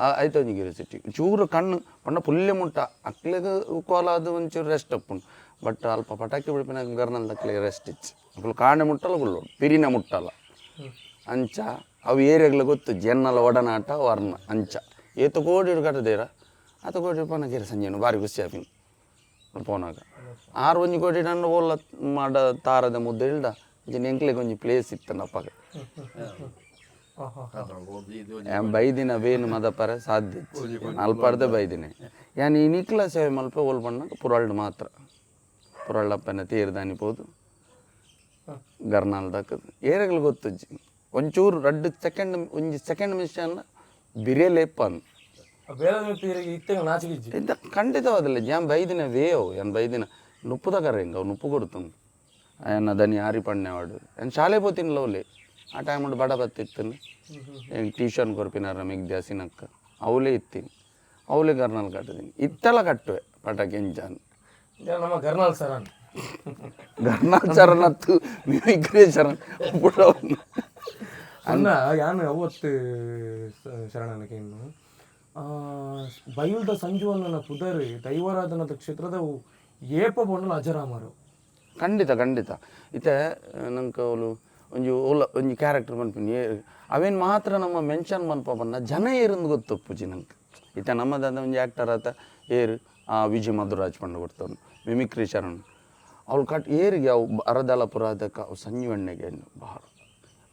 ಆಯ್ತು ಒಂಜಿ ಕ್ಯೂರಿಯಾಸಿಟಿ ಚೂರು ಕಣ್ಣು ಪಂಡ ಪುಲ್ಯ ಮುಟ್ಟ ಅಕ್ಲೆಗ್ ಕೋಲ ಅದು ಒಂಚೂರು ರೆಸ್ಟ್ ಅಪ್ಪುಂಡು. ಬಟ್ ಅಲ್ಪ ಪಟಾಕಿ ಬಿಡ್ಪಿನ ಗರ್ನಲ್ ಅಕ್ಲೆಗ್ ರೆಸ್ಟ್ ಇಚ್ಚಿ ಅಕುಲು ಕಾಂಡೆ ಮುಟ್ಟಲ್ಲ ಕುಲ್ಲೋಡು ಪಿರಿನ ಮುಟ್ಟಲ್ಲ. ಅಂಚ ಅವು ಏರಿಯಾಗ್ಲ ಗೊತ್ತು ಜೆನ್ನಲ ಒಡನಾಟ ವರ್ಣ ಅಂಚ ಏತು ಕೋಡಿ ಕಟ್ಟದೇರ ಆತ ಕೋಡಿ ಪೋನಕೇರ ಸಂಜೆನು ಭಾರಿ ಖುಷಿ ಆಪಿನ ಪೋನಾಗ ಆರು ಒಂಜಿ ಕೋಟಿ ನನ್ನ ಓಲ್ಲ ಮಾಡ ತಾರದ ಮುದ್ದೆ ಇಲ್ದ ಇಂಚಿನ ಎಂಕ್ಲೆಗ್ ಒಂಜಿ ಪ್ಲೇಸ್ ಇತ್ತನಪ್ಪಾಗ. ಯಾನ್ ಬೈದಿನ ಬೇನು ಮದಪರೆ ಸಾಧ್ಯ ಅಲ್ಪಾರ್ದೆ ಬೈದಿನಿ. ಯಾನ್ ಈ ನಿಕ್ಲ ಸೇವೆ ಮಲ್ಪ ಓಲ್ ಪಣ್ಣಗ ಪುರಲ್ಡ್ ಮಾತ್ರ ಪುರಳ್ಳಪ್ಪನ ತೀರ್ದಾನಿ ಪೋದು ಗರ್ನಾಲ್ ದಕ್ಕದು ಏರೆಗ್ಲ ಗೊತ್ತುಜ್ಜಿ ಒಂಚೂರು ರಡ್ಡ್ ಸೆಕೆಂಡ್ ಒಂಜಿ ಸೆಕೆಂಡ್ ಮಿಷನ್ ಬಿರಿಯಲೇಪನ್ ಬೇರೆ ಇದ್ದ ಖಂಡಿತವಾದಲ್ಲ. ಯಾನ್ ಬೈದಿನ ವೇಯವು ಯಾನ್ ಬೈದಿನ ನುಪ್ಪುದ ಕರೆ ಹಿಂಗೆ ಅವು ನುಪ್ಪು ಕೊಡ್ತು ಅಯ್ಯನ ದನಿ ಆರಿ ಪಣ್ಣೆವಾಡು ಯಾನ್ ಶಾಲೆ ಪೋತಿನ ಲವ್ಲೆ ಆ ಟೈಮ್ ಬಡ ಬತ್ತಿತ್ತು ಎಂಕ್ ಟ್ಯೂಷನ್ ಕೊರ್ಪಿನಾರ ಮಿಗ್ ಸಿನಕ್ಕ ಅವಲೇ ಇತ್ತೀನಿ ಅವಲೇ ಗರ್ನಾಲ್ ಕಟ್ಟದೀನಿ ಇತ್ತೆಲ್ಲ ಕಟ್ಟುವೆ ಪಟಾಕಿ ಎಂಚಾನ್. ನಮ್ಮ ಗರ್ನಾಲ್ ಸರನ್. ಗರ್ನಾಲ್ ಚರಣತ್ತು ಮಿಮಿಕ್ರಿ ಚರಣ್ ಪುಡವನ್ನ. ಅನ್ನ ಯಾನ್ ಅವತ್ತು ಶರಣನಕ್ಕೆ ಇನ್ನು ಬೈಲ್ದ ಸಂಜುವನ್ನ ಪುದರ್ ದೈವಾರಾಧನದ ಕ್ಷೇತ್ರದ ಏಪ ಬೊಂಡಲ ಅಜರಾಮರು. ಖಂಡಿತ ಖಂಡಿತ ಇತ್ತೆ ನಂಗೆ ಅವಳು ಒಂಜಿ ಓಲ ಒಂಜಿ ಕ್ಯಾರೆಕ್ಟರ್ ಪನ್ಪಿನಿ ಅವೇನು ಮಾತ್ರ ನಮ್ಮ ಮೆನ್ಷನ್ ಮನ್ಪ ಪನ್ನ ಜನ ಏರಿಂದು ಗೊತ್ತೊಪ್ಪುಜಿ ನಂಗೆ. ಇತ್ತೆ ನಮ್ಮದಾದ ಒಂಜಿ ಆ್ಯಕ್ಟರ್ ಆತ ಏರು ಆ ವಿಜಯ್ ಮಧುರಾಜ್ ಪಂಡ ಕೊಡ್ತವನು ಮಿಮಿಕ್ರಿ ಶರಣ್ ಅವಳು ಕಟ್ ಏರಿಗೆ ಅವು ಅರದಲ ಪುರಾದಕ್ಕ ಅವು ಸಂಜೀವಣ್ಣಗೆ ಭಾಳ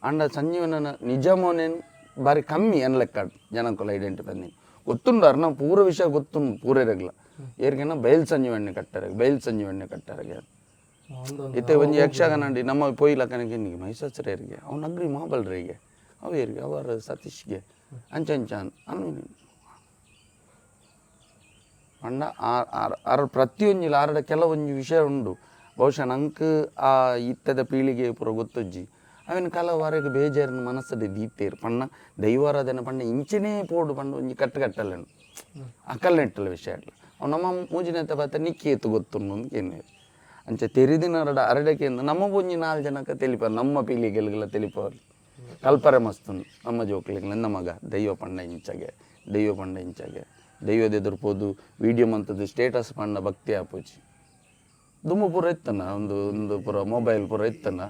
ಅಂಡ ಸಂಜೀವಣ್ಣನ ನಿಜ ಮೋನೇನು ಬಾರಿ ಕಮ್ಮಿ ಅನ್ ಲೆಕ್ಕ ಜನಕ್ಕಲ್ಲ ಐಡೆಂಟಿಫೈ ನೀನು ಗೊತ್ತುಂಡು ಅರ್ನ ಪೂರ ವಿಷಯ ಗೊತ್ತುಂಡು ಪೂರೇರೆಗ್ಲ ಏರಿಗೆನ ಬಯಲು ಸಂಜೀವಣ್ಣೆ ಕಟ್ಟಾರೆ ಬಯಲು ಸಂಜೀವಣ್ಣೆ ಕಟ್ಟಾರೆ. ಇತ್ತೆ ಒಂಜಿ ಯಕ್ಷಗಾನ ಅಂಡಿ ನಮ್ಮ ಪೊಯ್ಲಕ್ಕನಿಗೆ ಇನ್ನಿಗೆ ಮೈಸೂರೇರಿಗೆ ಅವು ನಗ್ರಿ ಮಾಬಲ್ರಿಗೆ ಅವು ಏರಿಗೆ ಅವರ ಸತೀಶ್ಗೆ ಅಂಚ ಅಂಚ ಅನ್ನು ಪಂಡ ಆರ್ ಪ್ರತಿಯೊಂಜಿಲ ಆರಡ ಕೆಲವೊಂಜಿ ವಿಷಯ ಉಂಡು. ಬಹುಶಃ ನಂಕ್ ಆ ಇತ್ತದ ಪೀಳಿಗೆ ಪೂರ ಗೊತ್ತೊಜ್ಜಿ ಅವಿನ ಕಲವಾರೆಗ್ ಬೇಜಾರಿನ ಮನಸ್ಸಡೆ ದೀತೇರು ಪಣ್ಣ ದೈವಾರಾಧನೆ ಪಂಡ ಇಂಚನೇ ಪೋಡು ಪಂಡ ಒಂಜಿ ಕಟ್ಟು ಕಟ್ಟಲೇನು ಅಕಲ್ನೆಟ್ಟಲ ವಿಷಯ ಅಲ್ಲ. ಅವು ನಮ್ಮ ಮೂಜಿನಂತ ಬಾತ ನಿಕ್ಕಿ ಏತು ಗೊತ್ತುಂಡು ಏನು ಅಂಚ ತೆರಿದಿನ ಅರಡ ಅರಡಕ್ಕೆ ನಮ್ಮ ಒಂಜಿ ನಾಲ್ ಜನಕ್ಕೆ ತೆಲಿಪ ನಮ್ಮ ಪೀಳಿಗೆಲ್ಗೆಲ್ಲ ತೆಲಿಪವರು ಕಲ್ಪರೆ ಮಸ್ತುನ್ ನಮ್ಮ ಜೋಕ್ಲಿಗೆ ಮಗ ದೈವ ಪಂಡ ಇಂಚಗೆ ದೈವ ಪಂಡ ಇಂಚಗೆ ದೈವದ ಎದುರು ಪೋದು ವೀಡಿಯೋ ಮಂತದ್ದು ಸ್ಟೇಟಸ್ ಪಂಡ ಭಕ್ತಿ ಆಪುಜಿ ದುಮ್ಮು ಪೂರ ಇತ್ತನ ಒಂದು ಒಂದು ಪೂರ ಮೊಬೈಲ್ ಪೂರ ಇತ್ತನ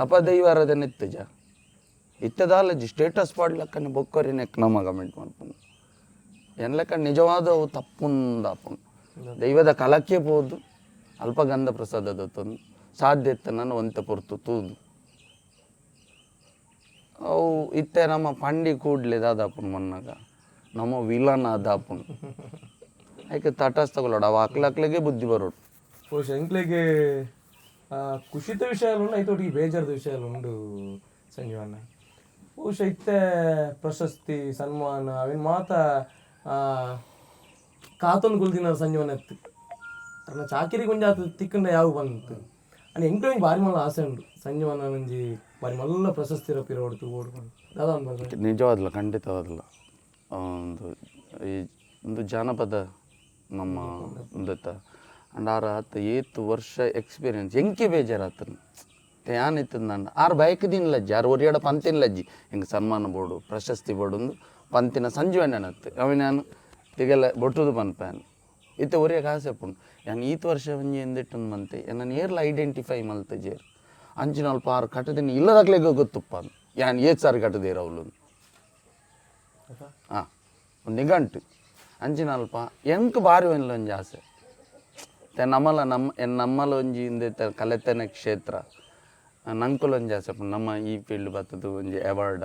ಅಪ ದೈವಾರಾಧನೆ ಇತ್ತಜ ಇತ್ತದಾಲಜಿ ಸ್ಟೇಟಸ್ ಪಾಡ್ಲಕ್ಕನೆ ಬೊಕ್ಕರಿನೆಕ್ ನಮ್ಮ ಕಮೆಂಟ್ ಮಾಡ್ಕೊಂಡು ಎನ್ಲೆಕ್ಕ ನಿಜವಾದ ಅವು ತಪ್ಪುಂದಾಪುಂಡು ದೈವದ ಕಲಕ್ಕೆ ಪೋದು ಅಲ್ಪ ಗಂಧ ಪ್ರಸಾದದ ತಂದು ಸಾಧ್ಯ ಇತ್ತು ನಾನು ಒಂತೆ ಪೊರ್ತು ತೂದು ಅವು ಇತ್ತೆ ನಮ್ಮ ಪಂಡಿ ಕೂಡ್ಲೆ ದಾದಾಪುಂಡು ಮೊನ್ನಾಗ ನಮ್ಮ ವಿಲನ್ ಆದಾಪುಂಡು ಐಕೆ ತಟಸ್ಥ ತಗೊಳ್ಳೋಡು ಅವು ಅಕ್ಲಕ್ಲಿಗೆ ಬುದ್ಧಿ ಬರೋಡು. ಬಹುಶಃ ಎಂಕ್ಲೆಗೆ ಖುಷಿತ ವಿಷಯ ಉಂಡು ಐತೊಟ್ಟಿಗೆ ಬೇಜಾರದ ವಿಷಯ ಉಂಡು ಸಂಜೀವಣ್ಣ. ಬಹುಶಃ ಇತ್ತೆ ಪ್ರಶಸ್ತಿ ಸನ್ಮಾನ ಅವಿನ ಮಾತ ಕಾತೊಂದು ಕುಲ್ದಿನ ಸಂಜೀವನ ಎತ್ತು ಅರ್ನ ಚಾಕಿರಿ ಕೊಂಚ ಆತ ತಿಕ್ಕಂಡ ಯಾವ ಬಂತು ಅನಿ ಎಂಕ್ಲೆ ಒಂಜಿ ಬಾರಿ ಮಲ್ಲ ಆಸೆ ಉಂಡು ಸಂಜೀವನ ಒಂಜಿ ಬಾರಿ ಮಲ್ಲ ಪ್ರಶಸ್ತಿ ಪಿರ ಹೊಡ್ತು ಓಡ್ಕೊಂಡು ದಾದ ಅನ್ಬಾರ್ದು. ನಿಜವಾದಲ್ಲ ಖಂಡಿತವಾದಲ್ಲ ಒಂದು ಈ ಒಂದು ಜಾನಪದ ನಮ್ಮ ಒಂದತ್ತ ಅಂಡ್ ಆರ್ ಆತ ಏತ್ ವರ್ಷ ಎಕ್ಸ್ಪೀರಿಯನ್ಸ್ ಎಂಕೆ ಬೇಜಾರಾತನ ಯಾನ್ ಇತ್ತದ ನಾನು ಆರ್ ಬೈಕ್ ದಿನ್ಲಜ್ಜಿ ಆರ್ ಒರಿಯಡ ಪಂತಿನ್ಲಜ್ಜಿ ಹಿಂಗೆ ಸನ್ಮಾನ ಬೋರ್ಡು ಪ್ರಶಸ್ತಿ ಬೋರ್ಡು ಒಂದು ಪಂತಿನ ಸಂಜೀವಣ್ಣನತ್ತು ಅವ ನಾನು ತಿಗೆಲ್ಲ ಬೊಟ್ಟುದು ಪನ್ಪಾನ್ ಇತ್ತೆ ಒರಿಯ ಕಾಸೆ ಪುಂಡು ಯಾನ್ ಈತ್ ವರ್ಷ ಒಂಜಿ ಎಂದಿಟ್ಟೊಂದು ಮಂತೆ ನಾನು ಏರ್ಲ ಐಡೆಂಟಿಫೈ ಮಲ್ತಜೇರ್ ಅಂಚಿನ ಅಲ್ಪ ಆರು ಕಟ್ಟದಿನ ಇಲ್ಲದಾಗ್ಲೇಗ ಗೊತ್ತುಪ್ಪ ಯಾನ್ ಏತ್ ಸಾರಿ ಕಟ್ಟದೇರು ಅವಳು ಹಾಂ ಒಂದು ನಿಘಂಟು ಅಂಚಿನ ಅಲ್ಪ ಎಂಕ್ ಬಾರಿ ಒಂಜಿ ಒಂಜಿ ಆಸೆ ನಮ್ಮಲ ನಮ್ಮ ನಮ್ಮಲ ಒಂಜಿ ಇಂದೆತ ಕಲೆತನ ಕ್ಷೇತ್ರ ನಂಕುಲು ಒಂಜಿ ಆಸೆ ನಮ್ಮ ಈ ಫೀಲ್ಡ್ ಬತ್ತದು ಒಂಜಿ ಅವಾರ್ಡ,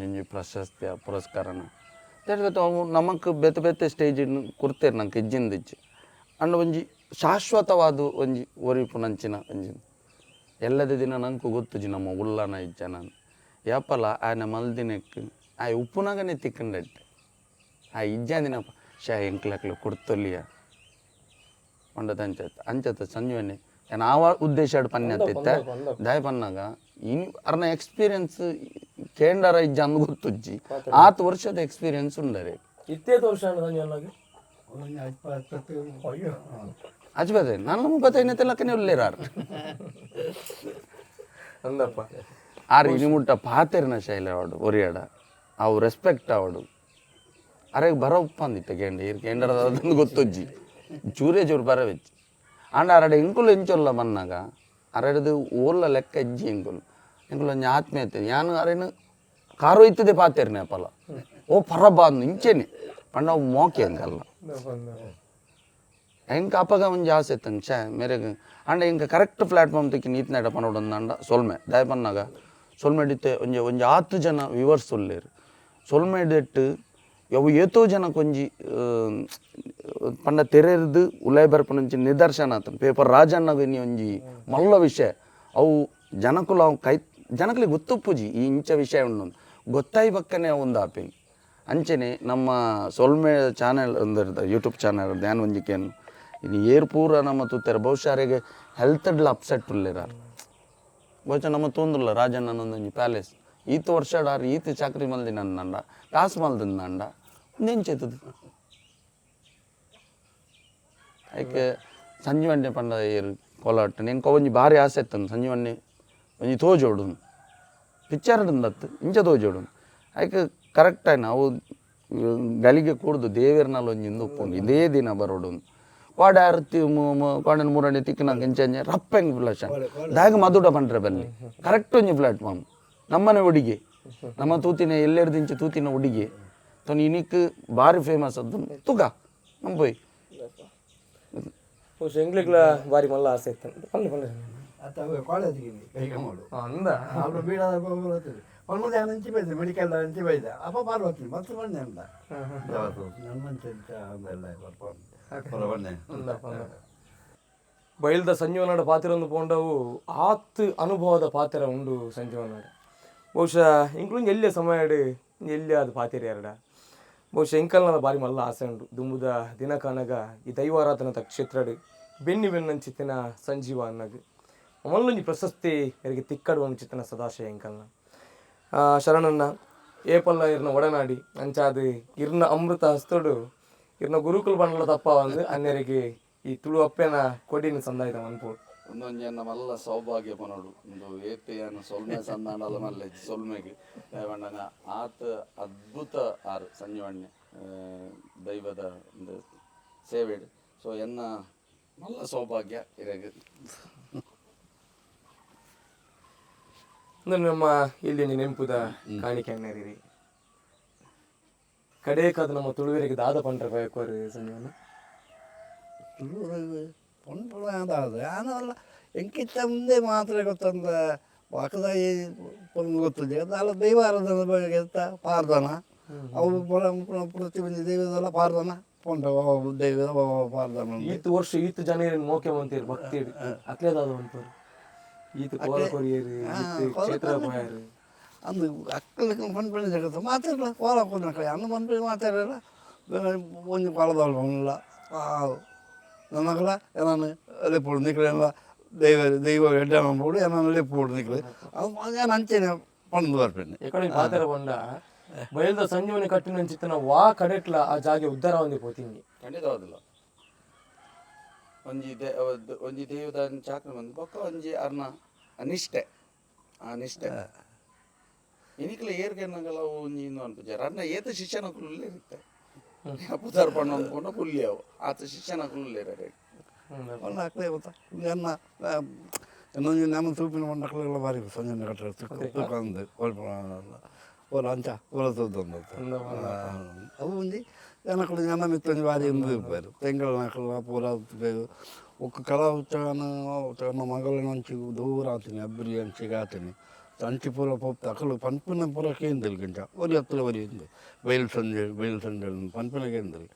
ಒಂಜಿ ಪ್ರಶಸ್ತಿಯ ಪುರಸ್ಕಾರನ ತೇರ್ದತ್ತ ಅವು ನಮಕ್ ಬೇತೆ ಬೇತೆ ಸ್ಟೇಜ್ ಕೊಡ್ತೇರು ನಂಗೆ ಇಜ್ಜಿಂದಿಜ್ಜಿ. ಅಂಡ ಒಂಜಿ ಶಾಶ್ವತವಾದ ಒಂಜಿ ಒರಿಪುನಂಚಿನ ಒಂಜಿ ಎಲ್ಲದ ದಿನ ನಂಕು ಗೊತ್ತುಜಿ ನಮ್ಮ ಉಲ್ಲನ ಇಜ್ಜನ ಯಾಪಲ ಆಯನ ಮಲ್ದಿನಕ್ಕೆ ಆಯ್ ಉಪ್ಪುನಾಗನೇ ತಿಕ್ಕಂಡಟ್ಟೆ ಆ ಇಜ್ಜಾಂದಿನಪ್ಪ ಶಾ ಎಂಕ್ಲಕ್ಲು ಕೊಡ್ತೊಲಿಯ ಪಂಡದ ಅಂಚತ್ ಅಂಚತ್ ಸಂಜೀವನಿ ಯಾನ್ ಆವ ಉದ್ದೇಶ ಪನ್ಯತ್ತಿತ್ತೆ ದಾಯ ಪನ್ನಾಗ ಇನಿ ಅರ್ನ ಎಕ್ಸ್ಪೀರಿಯನ್ಸ್ ಕೇಂಡರ ಇಜ್ಜ ಅಂದ್ ಗೊತ್ತುಜ್ಜಿ. ಆತ್ ವರ್ಷದ ಎಕ್ಸ್ಪೀರಿಯನ್ಸ್ ಉಂಡರೆ. ಇತ್ತೇತು ವರ್ಷ ಸಂಜೀವಣ್ಣಗೆ? ಅಜ್ಬದೆ ನನ್ನ 35 ಲಕ್ಕನೆ ಉಲ್ಲೇರಾರ್. ಅಂದಪ್ಪ. ಆರ್ ಇನಿ ಮುಟ್ಟ ಪಾತೆರ್ನ ಶೈಲಿ ಅವಡು ಒರಿಯಾಡ ಅವು ರೆಸ್ಪೆಕ್ಟ್ ಅವಡು ಅರೆಗ್ ಬರ ಉಪ್ಪಂದಿತ್ತ ಕೇಂಡ ಇರ್ ಕೇಂಡರ ಗೊತ್ತೊಜ್ಜಿ ಚೂರೇ ಚೂರು ಬರವೆಚ್ಚಿ. ಆಂಡ ಅರಡೆ ಎಂಕುಲು ಎಂಚೊಲ್ಲ ಬನ್ನಾಗ ಅರಡದು ಓಲ್ಲ ಲೆಕ್ಕ ಇಜ್ಜಿ. ಎಂಕುಲು ಎಂಕುಲು ಒಂಜಿ ಆತ್ಮೀಯತೆ ಯಾನು ಅರೇನು ಕಾರು ಇತ್ತದೆ ಪಾತೆರ್ನೆ ಅಪ್ಪಲ ಓ ಪರಬ ಅಂದು ಇಂಚೆನೆ ಪಂಡ ಅವು ಮೋಕೆ ಅಂಕಲ್ಲ. ಎಂಕ ಅಪ್ಪಗ ಒಂಜಿ ಆಸೆ ಇತ್ತಂಗ್ ಛೇ ಮೇರೆಗ್ ಆಂಡ ಎಂಕ ಕರೆಕ್ಟ್ ಪ್ಲಾಟ್ಫಾರ್ಮ್ ತಿಕ್ಕಿ ನೀತ್ನಾಡ ಪನೋಡೊಂದು ಸೊಲ್ಮೆ ದಾಯ ಪನ್ನಾಗ ಸೊಲ್ಮೆಡಿತ್ತೆ ಒಂಜಿ ಒಂಜಿ ಆತು ಜನ ವಿವರ್ಸ್ ಉಲ್ಲೇರು ಸೊಲ್ಮೆಡೆಟ್ಟು ಅವು ಏತೋ ಜನಕ್ಕೆ ಒಂಜಿ ಪಂಡ ತೆರೆರ್ದು ಉಲಾಯ್ ಬರ್ಪುನಂಚಿ ನಿದರ್ಶನ ಆತನ ಪೇಪರ್ ರಾಜಣ್ಣಗ ಇನಿ ಒಂಜಿ ಮಲ್ಲ ವಿಷಯ. ಅವು ಜನಕುಲು ಅವು ಕೈ ಜನಕುಲಿಗೆ ಗೊತ್ತುಪ್ಪುಜಿ ಈ ಇಂಚ ವಿಷಯ ಉಂಡು ಗೊತ್ತಾಯಿ ಬಕ್ಕನೆ ಒಂದು ಆಪಿ. ಅಂಚೆನೆ ನಮ್ಮ ಸೊಲ್ಮೆ ಚಾನೆಲ್ ಒಂದು ಯೂಟ್ಯೂಬ್ ಚಾನೆಲ್ ಧ್ಯಾನ್ ಒಂಜಿಕೇನು ಇನ್ನು ಏರ್ ಪೂರ ನಮ್ಮ ತೂತೆರ್ ಬಹುಶಃ ಅರೆಗೆ ಹೆಲ್ತ್ ಡ್ಲ ಅಪ್ಸೆಟ್ ಉಲ್ಲೇರಾರ್. ಬಹುಶಃ ನಮ್ಮ ತೋಂದುಲ್ಲ ರಾಜಣ್ಣನೊಂದೊಂಜಿ ಪ್ಯಾಲೇಸ್ ಈತ ವರ್ಷ ಆರ್ ಈತ ಚಾಕ್ರಿ ಮಲ್ದಿ ನನ್ನಂಡ ಕಾಸು ಮಲ್ದಿಂದಂಡ ಒಂದೆಂಚೆತದ ಐಕ್ ಸಂಜೀವಣ್ಣೆ ಪಂಡ ಏರು ಕೋಲಾಟ ಎಂಕ ಒಂಜಿ ಭಾರಿ ಆಸೆ ಇತ್ತಂದು ಸಂಜೀವಣ್ಣೆ ಒಂಜಿ ತೋಜೋಡು ಪಿಕ್ಚರ್ ದತ್ತು ಇಂಚ ತೋಜೋಡು. ಐಕ್ ಕರೆಕ್ಟ್ ಆಯ್ನ ಅವು ಗಳಿಗೆ ಕೂಡ್ದು ದೇವೆರ್ನಲ್ಲ ಒಂಜಿ ಇಂದು ಉಪ್ಪುಂಡು ಇದೇ ದಿನ ಬರೋಡು ಕೋಡೆ ಅರ್ತಿ ಕೋಡನ್ ಮೂರಣಿ ತಿಕ್ಕನಾಗ ಇಂಚ ಇಂಚ ರಪ್ಪೆಂಗ್ ಫ್ಲಾಶ್ ದಾಗ ಮದುಡ ಪಂಡ್ರೆ ಬಲ್ಲಿ ಕರೆಕ್ಟ್ ಒಂಜಿ ಪ್ಲಾಟ್ಫಾರ್ಮ್ ನಮ್ಮನೆ ಹುಡುಗಿ ನಮ್ಮ ತೂತಿನ ಎಲ್ಲೆಡ್ದು ಇಂಚ ತೂತಿನ ಹುಡುಗಿ ತೊನ್ ಇನಿಕ್ ಭಾರಿ ಫೇಮಸ್ ಅದು ತುಗ ನಮ್ಮ ಪೋಯ್. ಬಹುಶಃ ಎಂಗ್ಲಿಗ್ಲ ಬಾರಿ ಮಲ್ಲ ಆಸೆ ಇತ್ತು ಪಲ್ಲೆ ಪಲ್ಲೆ. ಅತ್ತ ಕಾಲೇಜಿಗೆ ಕೈಗ ಮಾಡು. ಅಂದ. ಅವ್ರು ಬೀಡಾದ ಬರ್ತದೆ ಒಂದು ಅಂಚಿ ಬೈದೆ ಮೆಡಿಕಲ್ ಅಂಚಿ ಬೈದೆ ಅಪ್ಪ ಪಾರ್ವತಿ ಮತ್ತೆ ಬಂದೆ ಅಂದ ನಮ್ಮಂಚೆ ಅಂದೆಲ್ಲ ಬಂದೆ. ಬೈಲ್ದ ಸಂಜೀವನಾಡ ಪಾತಿರೊಂದು ಪೋಂಡವು ಆತ್ ಅನುಭವದ ಪಾತ್ರ ಉಂಡು ಸಂಜೀವನಾಡ. ಬಹುಶಃ ಇಂಕ್ಲುಂಜಿ ಎಲ್ಲಿಯ ಸಮಯ ಎಲ್ಲಿ ಅದು ಪಾತಿರ ಎರಡ ಬಹುಶಃ ಎಂಕಲ್ನದ ಬಾರಿ ಮಲ್ಲ ಆಸೆ ಉಂಡು ದುಂಬುದ ದಿನ ಕಾನಗ ಈ ದೈವಾರಾಧನದ ಕ್ಷೇತ್ರಡ್ ಬೆನ್ನಿ ಬೆನ್ನಂಚಿತ್ತಿನ ಸಂಜೀವ ಅನ್ನಗ್ ಮಲ್ಲೊಂಜಿ ಪ್ರಶಸ್ತಿ ಎರಿಗೆ ತಿಕ್ಕಡು ಅಂಚಿತ್ತಿನ ಸದಾಶಯ ಎಂಕಲ್ನ. ಶರಣನ್ನ ಏಪಲ್ಲ ಇರ್ನ ಒಡನಾಡಿ ಅಂಚಾದ ಇರ್ನ ಅಮೃತ ಹಸ್ತೋಡು ಇರ್ನ ಗುರುಕುಲ್ ಬಂಡಲ ತಪ್ಪ ಒಂದು ಅನ್ನೆರಿಗೆ ಈ ತುಳು ಅಪ್ಪೆನ ಕೊಡಿನ ಸಂದಾಯ್ತ ಮನ್ಪೋಡು. ಒಂದೊಂಜಿ ಮಲ್ಲ ಸೌಭಾಗ್ಯ ಪನೋಡು ಒಂದು ಏತೆಯನ್ನು ಸೊಲ್ಮೆ ಸಂದಾಂಡಲ ಮಲ್ಲೆ ಸೊಲ್ಮೆಗೆ ಪಂಡಗ ಆತ ಅದ್ಭುತ ಆರು ಸಂಜೀವಣ್ಣೆ ದೈವದ ಒಂದು ಸೇವೆ. ಸೊ ಎನ್ನ ಮಲ್ಲ ಸೌಭಾಗ್ಯ ಇರಗ. ಅಂದ್ರೆ ನಮ್ಮ ಇಲ್ಲಿ ಒಂಜಿ ನೆಂಪುದ ಕಾಣಿಕೆ ಅಣ್ಣರಿ ಕಡೇಕಾದ ನಮ್ಮ ತುಳುವರಿಗೆ ದಾದ ಪಂಡ್ರೆ ಬಯಕೋರು ಸಂಜೀವನ. ಪೊಂಪುಳ ಆನಲ್ಲ ಎಂಕಿತ್ತ ಮುಂದೆ ಮಾತ್ರ ಗೊತ್ತಂದ ಬಾಕದ ಪೊಂದು ಗೊತ್ತಿದೆ ಅಲ್ಲ ದೈವಾರಾಧನ ಬಗ್ಗೆ ಪಾರ್ದನ ಅವು ಪ್ರತಿ ಒಂಜಿ ದೈವದಲ್ಲ ಪಾರ್ದನ ಪೊಂಡ ದೈವದ ಪಾರ್ದನ. ಈತ್ ವರ್ಷ ಈತ್ ಜನ ಮೋಕೆ ಮಂತೀರ್ ಭಕ್ತಿ ಅಕ್ಲೇದಾದ ಉಂಟು ಈತ್ ಕೋಲ ಕೊರಿಯರು ಈತ್ ಕ್ಷೇತ್ರ ಪೋಯರು. ಅಂದು ಅಕ್ಕಲಿಕ್ಕೆ ಪನ್ಪಿನ ಜಗತ್ತು ಮಾತಾಡಲ್ಲ ಕೋಲ ಕೊನಕಲೆ ಅಂದು ಪನ್ಪಿನ ಮಾತಾಡಲ್ಲ ಒಂಜಿ ಕೋಲದವಳು ಪನ್ನಿಲ್ಲ ನನಗಲ ಏನಾನು ಲೆಪ್ಪುಡು ನಿಕ್ಲೆಲ್ಲ ದೈವ ದೈವ ಎಡ್ಡೆ ಮಂಪುಡು ಏನಾನು ಲೆಪ್ಪುಡು ನಿಕ್ಲೆ ಅದು ನಾನು ಅಂಚೆನೆ ಪಂದು ಬರ್ಪೇನೆ. ಎಕಡೆ ಪಾತೆರ ಪಂಡ ಬಯಲ್ದ ಸಂಜೀವನಿ ಕಟ್ಟಿನಂಚಿತ್ತಿನ ವಾ ಕಡೆಟ್ಲ ಆ ಜಾಗೆ ಉದ್ಧಾರ ಒಂದಿ ಪೋತಿಂಗಿ. ಖಂಡಿತವಾದಿಲ್ಲ ಒಂಜಿ they ಒಂಜಿ ದೇವದ ಚಾಕ್ರಿ ಬಂದು ಬೊಕ್ಕ ಒಂಜಿ ಅರ್ನ ನಿಷ್ಠೆ ಆ ನಿಷ್ಠೆ ಇನಿಕ್ಲ ಏರ್ಗೆನ್ನಗಲ ಒಂಜಿ ಇಂದು ಅನ್ಪುಜಾರ ಅರ್ನ ಏತ ಶಿಷ್ಯನ ಕುಲ್ಲೇ ಇರುತ್ತೆ ಪುದಾರ್ ಪಣ್ಣ ಅಂದ್ಕೊಂಡ ಕುಲ್ಲಿ ಅವು ಆತ ಶಿಷ್ಯನ ಕುಲ್ಲೇರ. ಒಂದು ಹಾಕ್ಲೇ ಗೊತ್ತಾ ಎನ್ನ ಇನ್ನೊಂದು ನಮ್ಮ ತೂಪಿನ ಮಂಡಕ್ಲೆಲ್ಲ ಬಾರಿ ಸಂಜೆ ಕಟ್ಟರೆ ತೂಕಂದು ಓಲ ಅಂಚ ಓಲ ತೂದೊಂದು ಅವು ಒಂಜಿ ಜನಕುಲು ಜನ ಮಿತ್ತೊಂಜಿ ಬಾರಿ ಇಂದು ಇಪ್ಪರು ತೆಂಗಳ ನಕಲು ಪೂರ ಒಕ್ಕ ಕೆಲವು ತನ್ನ ಮಗಳನ ಅಂಚಿ ದೂರ ಆತೀನಿ, ಅಬ್ರಿ ಅಂಚಿಗೆ ಆತೀನಿ, ಅಂಚಿ ಪೂರ ಪೋಪ್ತ ಅಕಲು ಪನ್ಪಿನ ಪೂರ ಕೇಂದ್ರಿ ಗಿಂಚ ಒರಿ ಹತ್ತಿರ ಒರಿ ಇಂದು ಬೈಲ್ ಸಂಜೆ ಬೈಲ್ ಸಂಜೆ ಪನ್ಪಿನ ಕೇಂದ್ರಿ.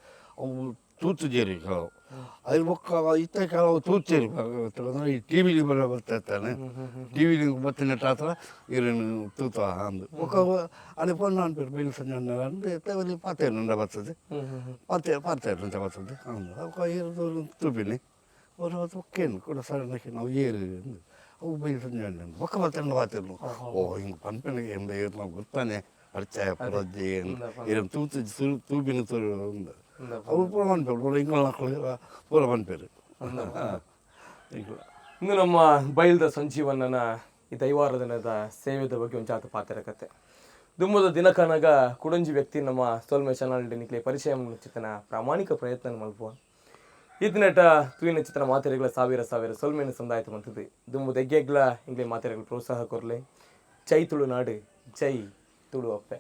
ಅವು ತೂತುಜೇರಿ ಕೆಲವು. ಅದ್ರ ಬೊಕ್ಕ ಇತ್ತೆ ಕೆಲವು ತೂತೇರಿ ಅಂದ್ರೆ ಈ ಟಿ ವಿಲಿ ಬರ ಬರ್ತಾ ಇರ್ತಾನೆ, ಟಿ ವಿಲಿ ಬತ್ತಿನ ಆತರ ಇರನು ತೂತ ಅಂದು. ಬೊಕ್ಕ ಅಲ್ಲಿ ಫೋನ್ ಅನ್ಪೇರು ಬೈಲ್ ಸಂಜೆ ಅಂದು ಇತ್ತೆ ಒರಿ ಪಾತೇರು ಬರ್ತದೆ, ಪಾತೆ ಪಾತೇರು ಅಂತ ಬರ್ತದೆ ಅಂದು. ಅಕ್ಕ ಏರು ತೂಪಿನಿ ஒரு ಒಕ್ಕೇನು ಕೂಡ ಸರ್ ನಾವು ಏರು ಅಂದು. ಅವು ಬೈಲ್ ಸಂಜೆ ಅಂದು ಬೊಕ್ಕ ಬರ್ತೇನೆ ಪಾತೇರು. ಓ ಹಿಂಗೆ ಪನ್ಪಿನಗೆ ಎಂದ ಏರು ನಾವು ಗೊತ್ತಾನೆ ಅರ್ಚಾಯ ಪುರಜ್ಜಿ ಏರು ತೂತು ತೂಪಿನ ತೂರು ಅಂದು. ಅವು ಪೂರ ಪನ್ಪೇರು ಪೂರ ಇಂಗ್ಲ ಮಕ್ಕಳು ಪೂರ ಪನ್ಪೇರು ಇಂಗ್ಲ. ಇನ್ನು ನಮ್ಮ ಬೈಲ್ದ ಸಂಜೀವಣ್ಣನ ಈ ದೈವಾರಾಧನದ ಸೇವೆದ ಬಗ್ಗೆ ಒಂಜಾತ ಪಾತೆರ ಕತೆ. ದುಮ್ಮದ ದಿನಕನಗ ಕುಡೊಂಜಿ ವ್ಯಕ್ತಿ ನಮ್ಮ ಸೊಲ್ಮೆ ಚಾನಲ್ ನಿಕ್ಲೆ ಪರಿಚಯ ಚಿತ್ತನ ಪ್ರಾಮಾಣಿಕ ಪ್ರಯತ್ನ ಮಲ್ಪುವ. ಇತ್ತಿನಟ ತೂಯಿನ ಚಿತ್ರನ ಮಾತೆರೆಗಳ ಸಾವಿರ ಸಾವಿರ ಸೊಲ್ಮೆನ ಸಂದಾಯ್ತು ಮಂತದ್ದು. ದುಮ್ಮದ ಎಗ್ಗೆಗ್ಲ ಇಂಗ್ಲೆ ಮಾತೆರೆಗಳ ಪ್ರೋತ್ಸಾಹ ಕೊರ್ಲೆ. ಜೈ ತುಳುನಾಡು, ಜೈ ತುಳು ಅಪ್ಪೆ.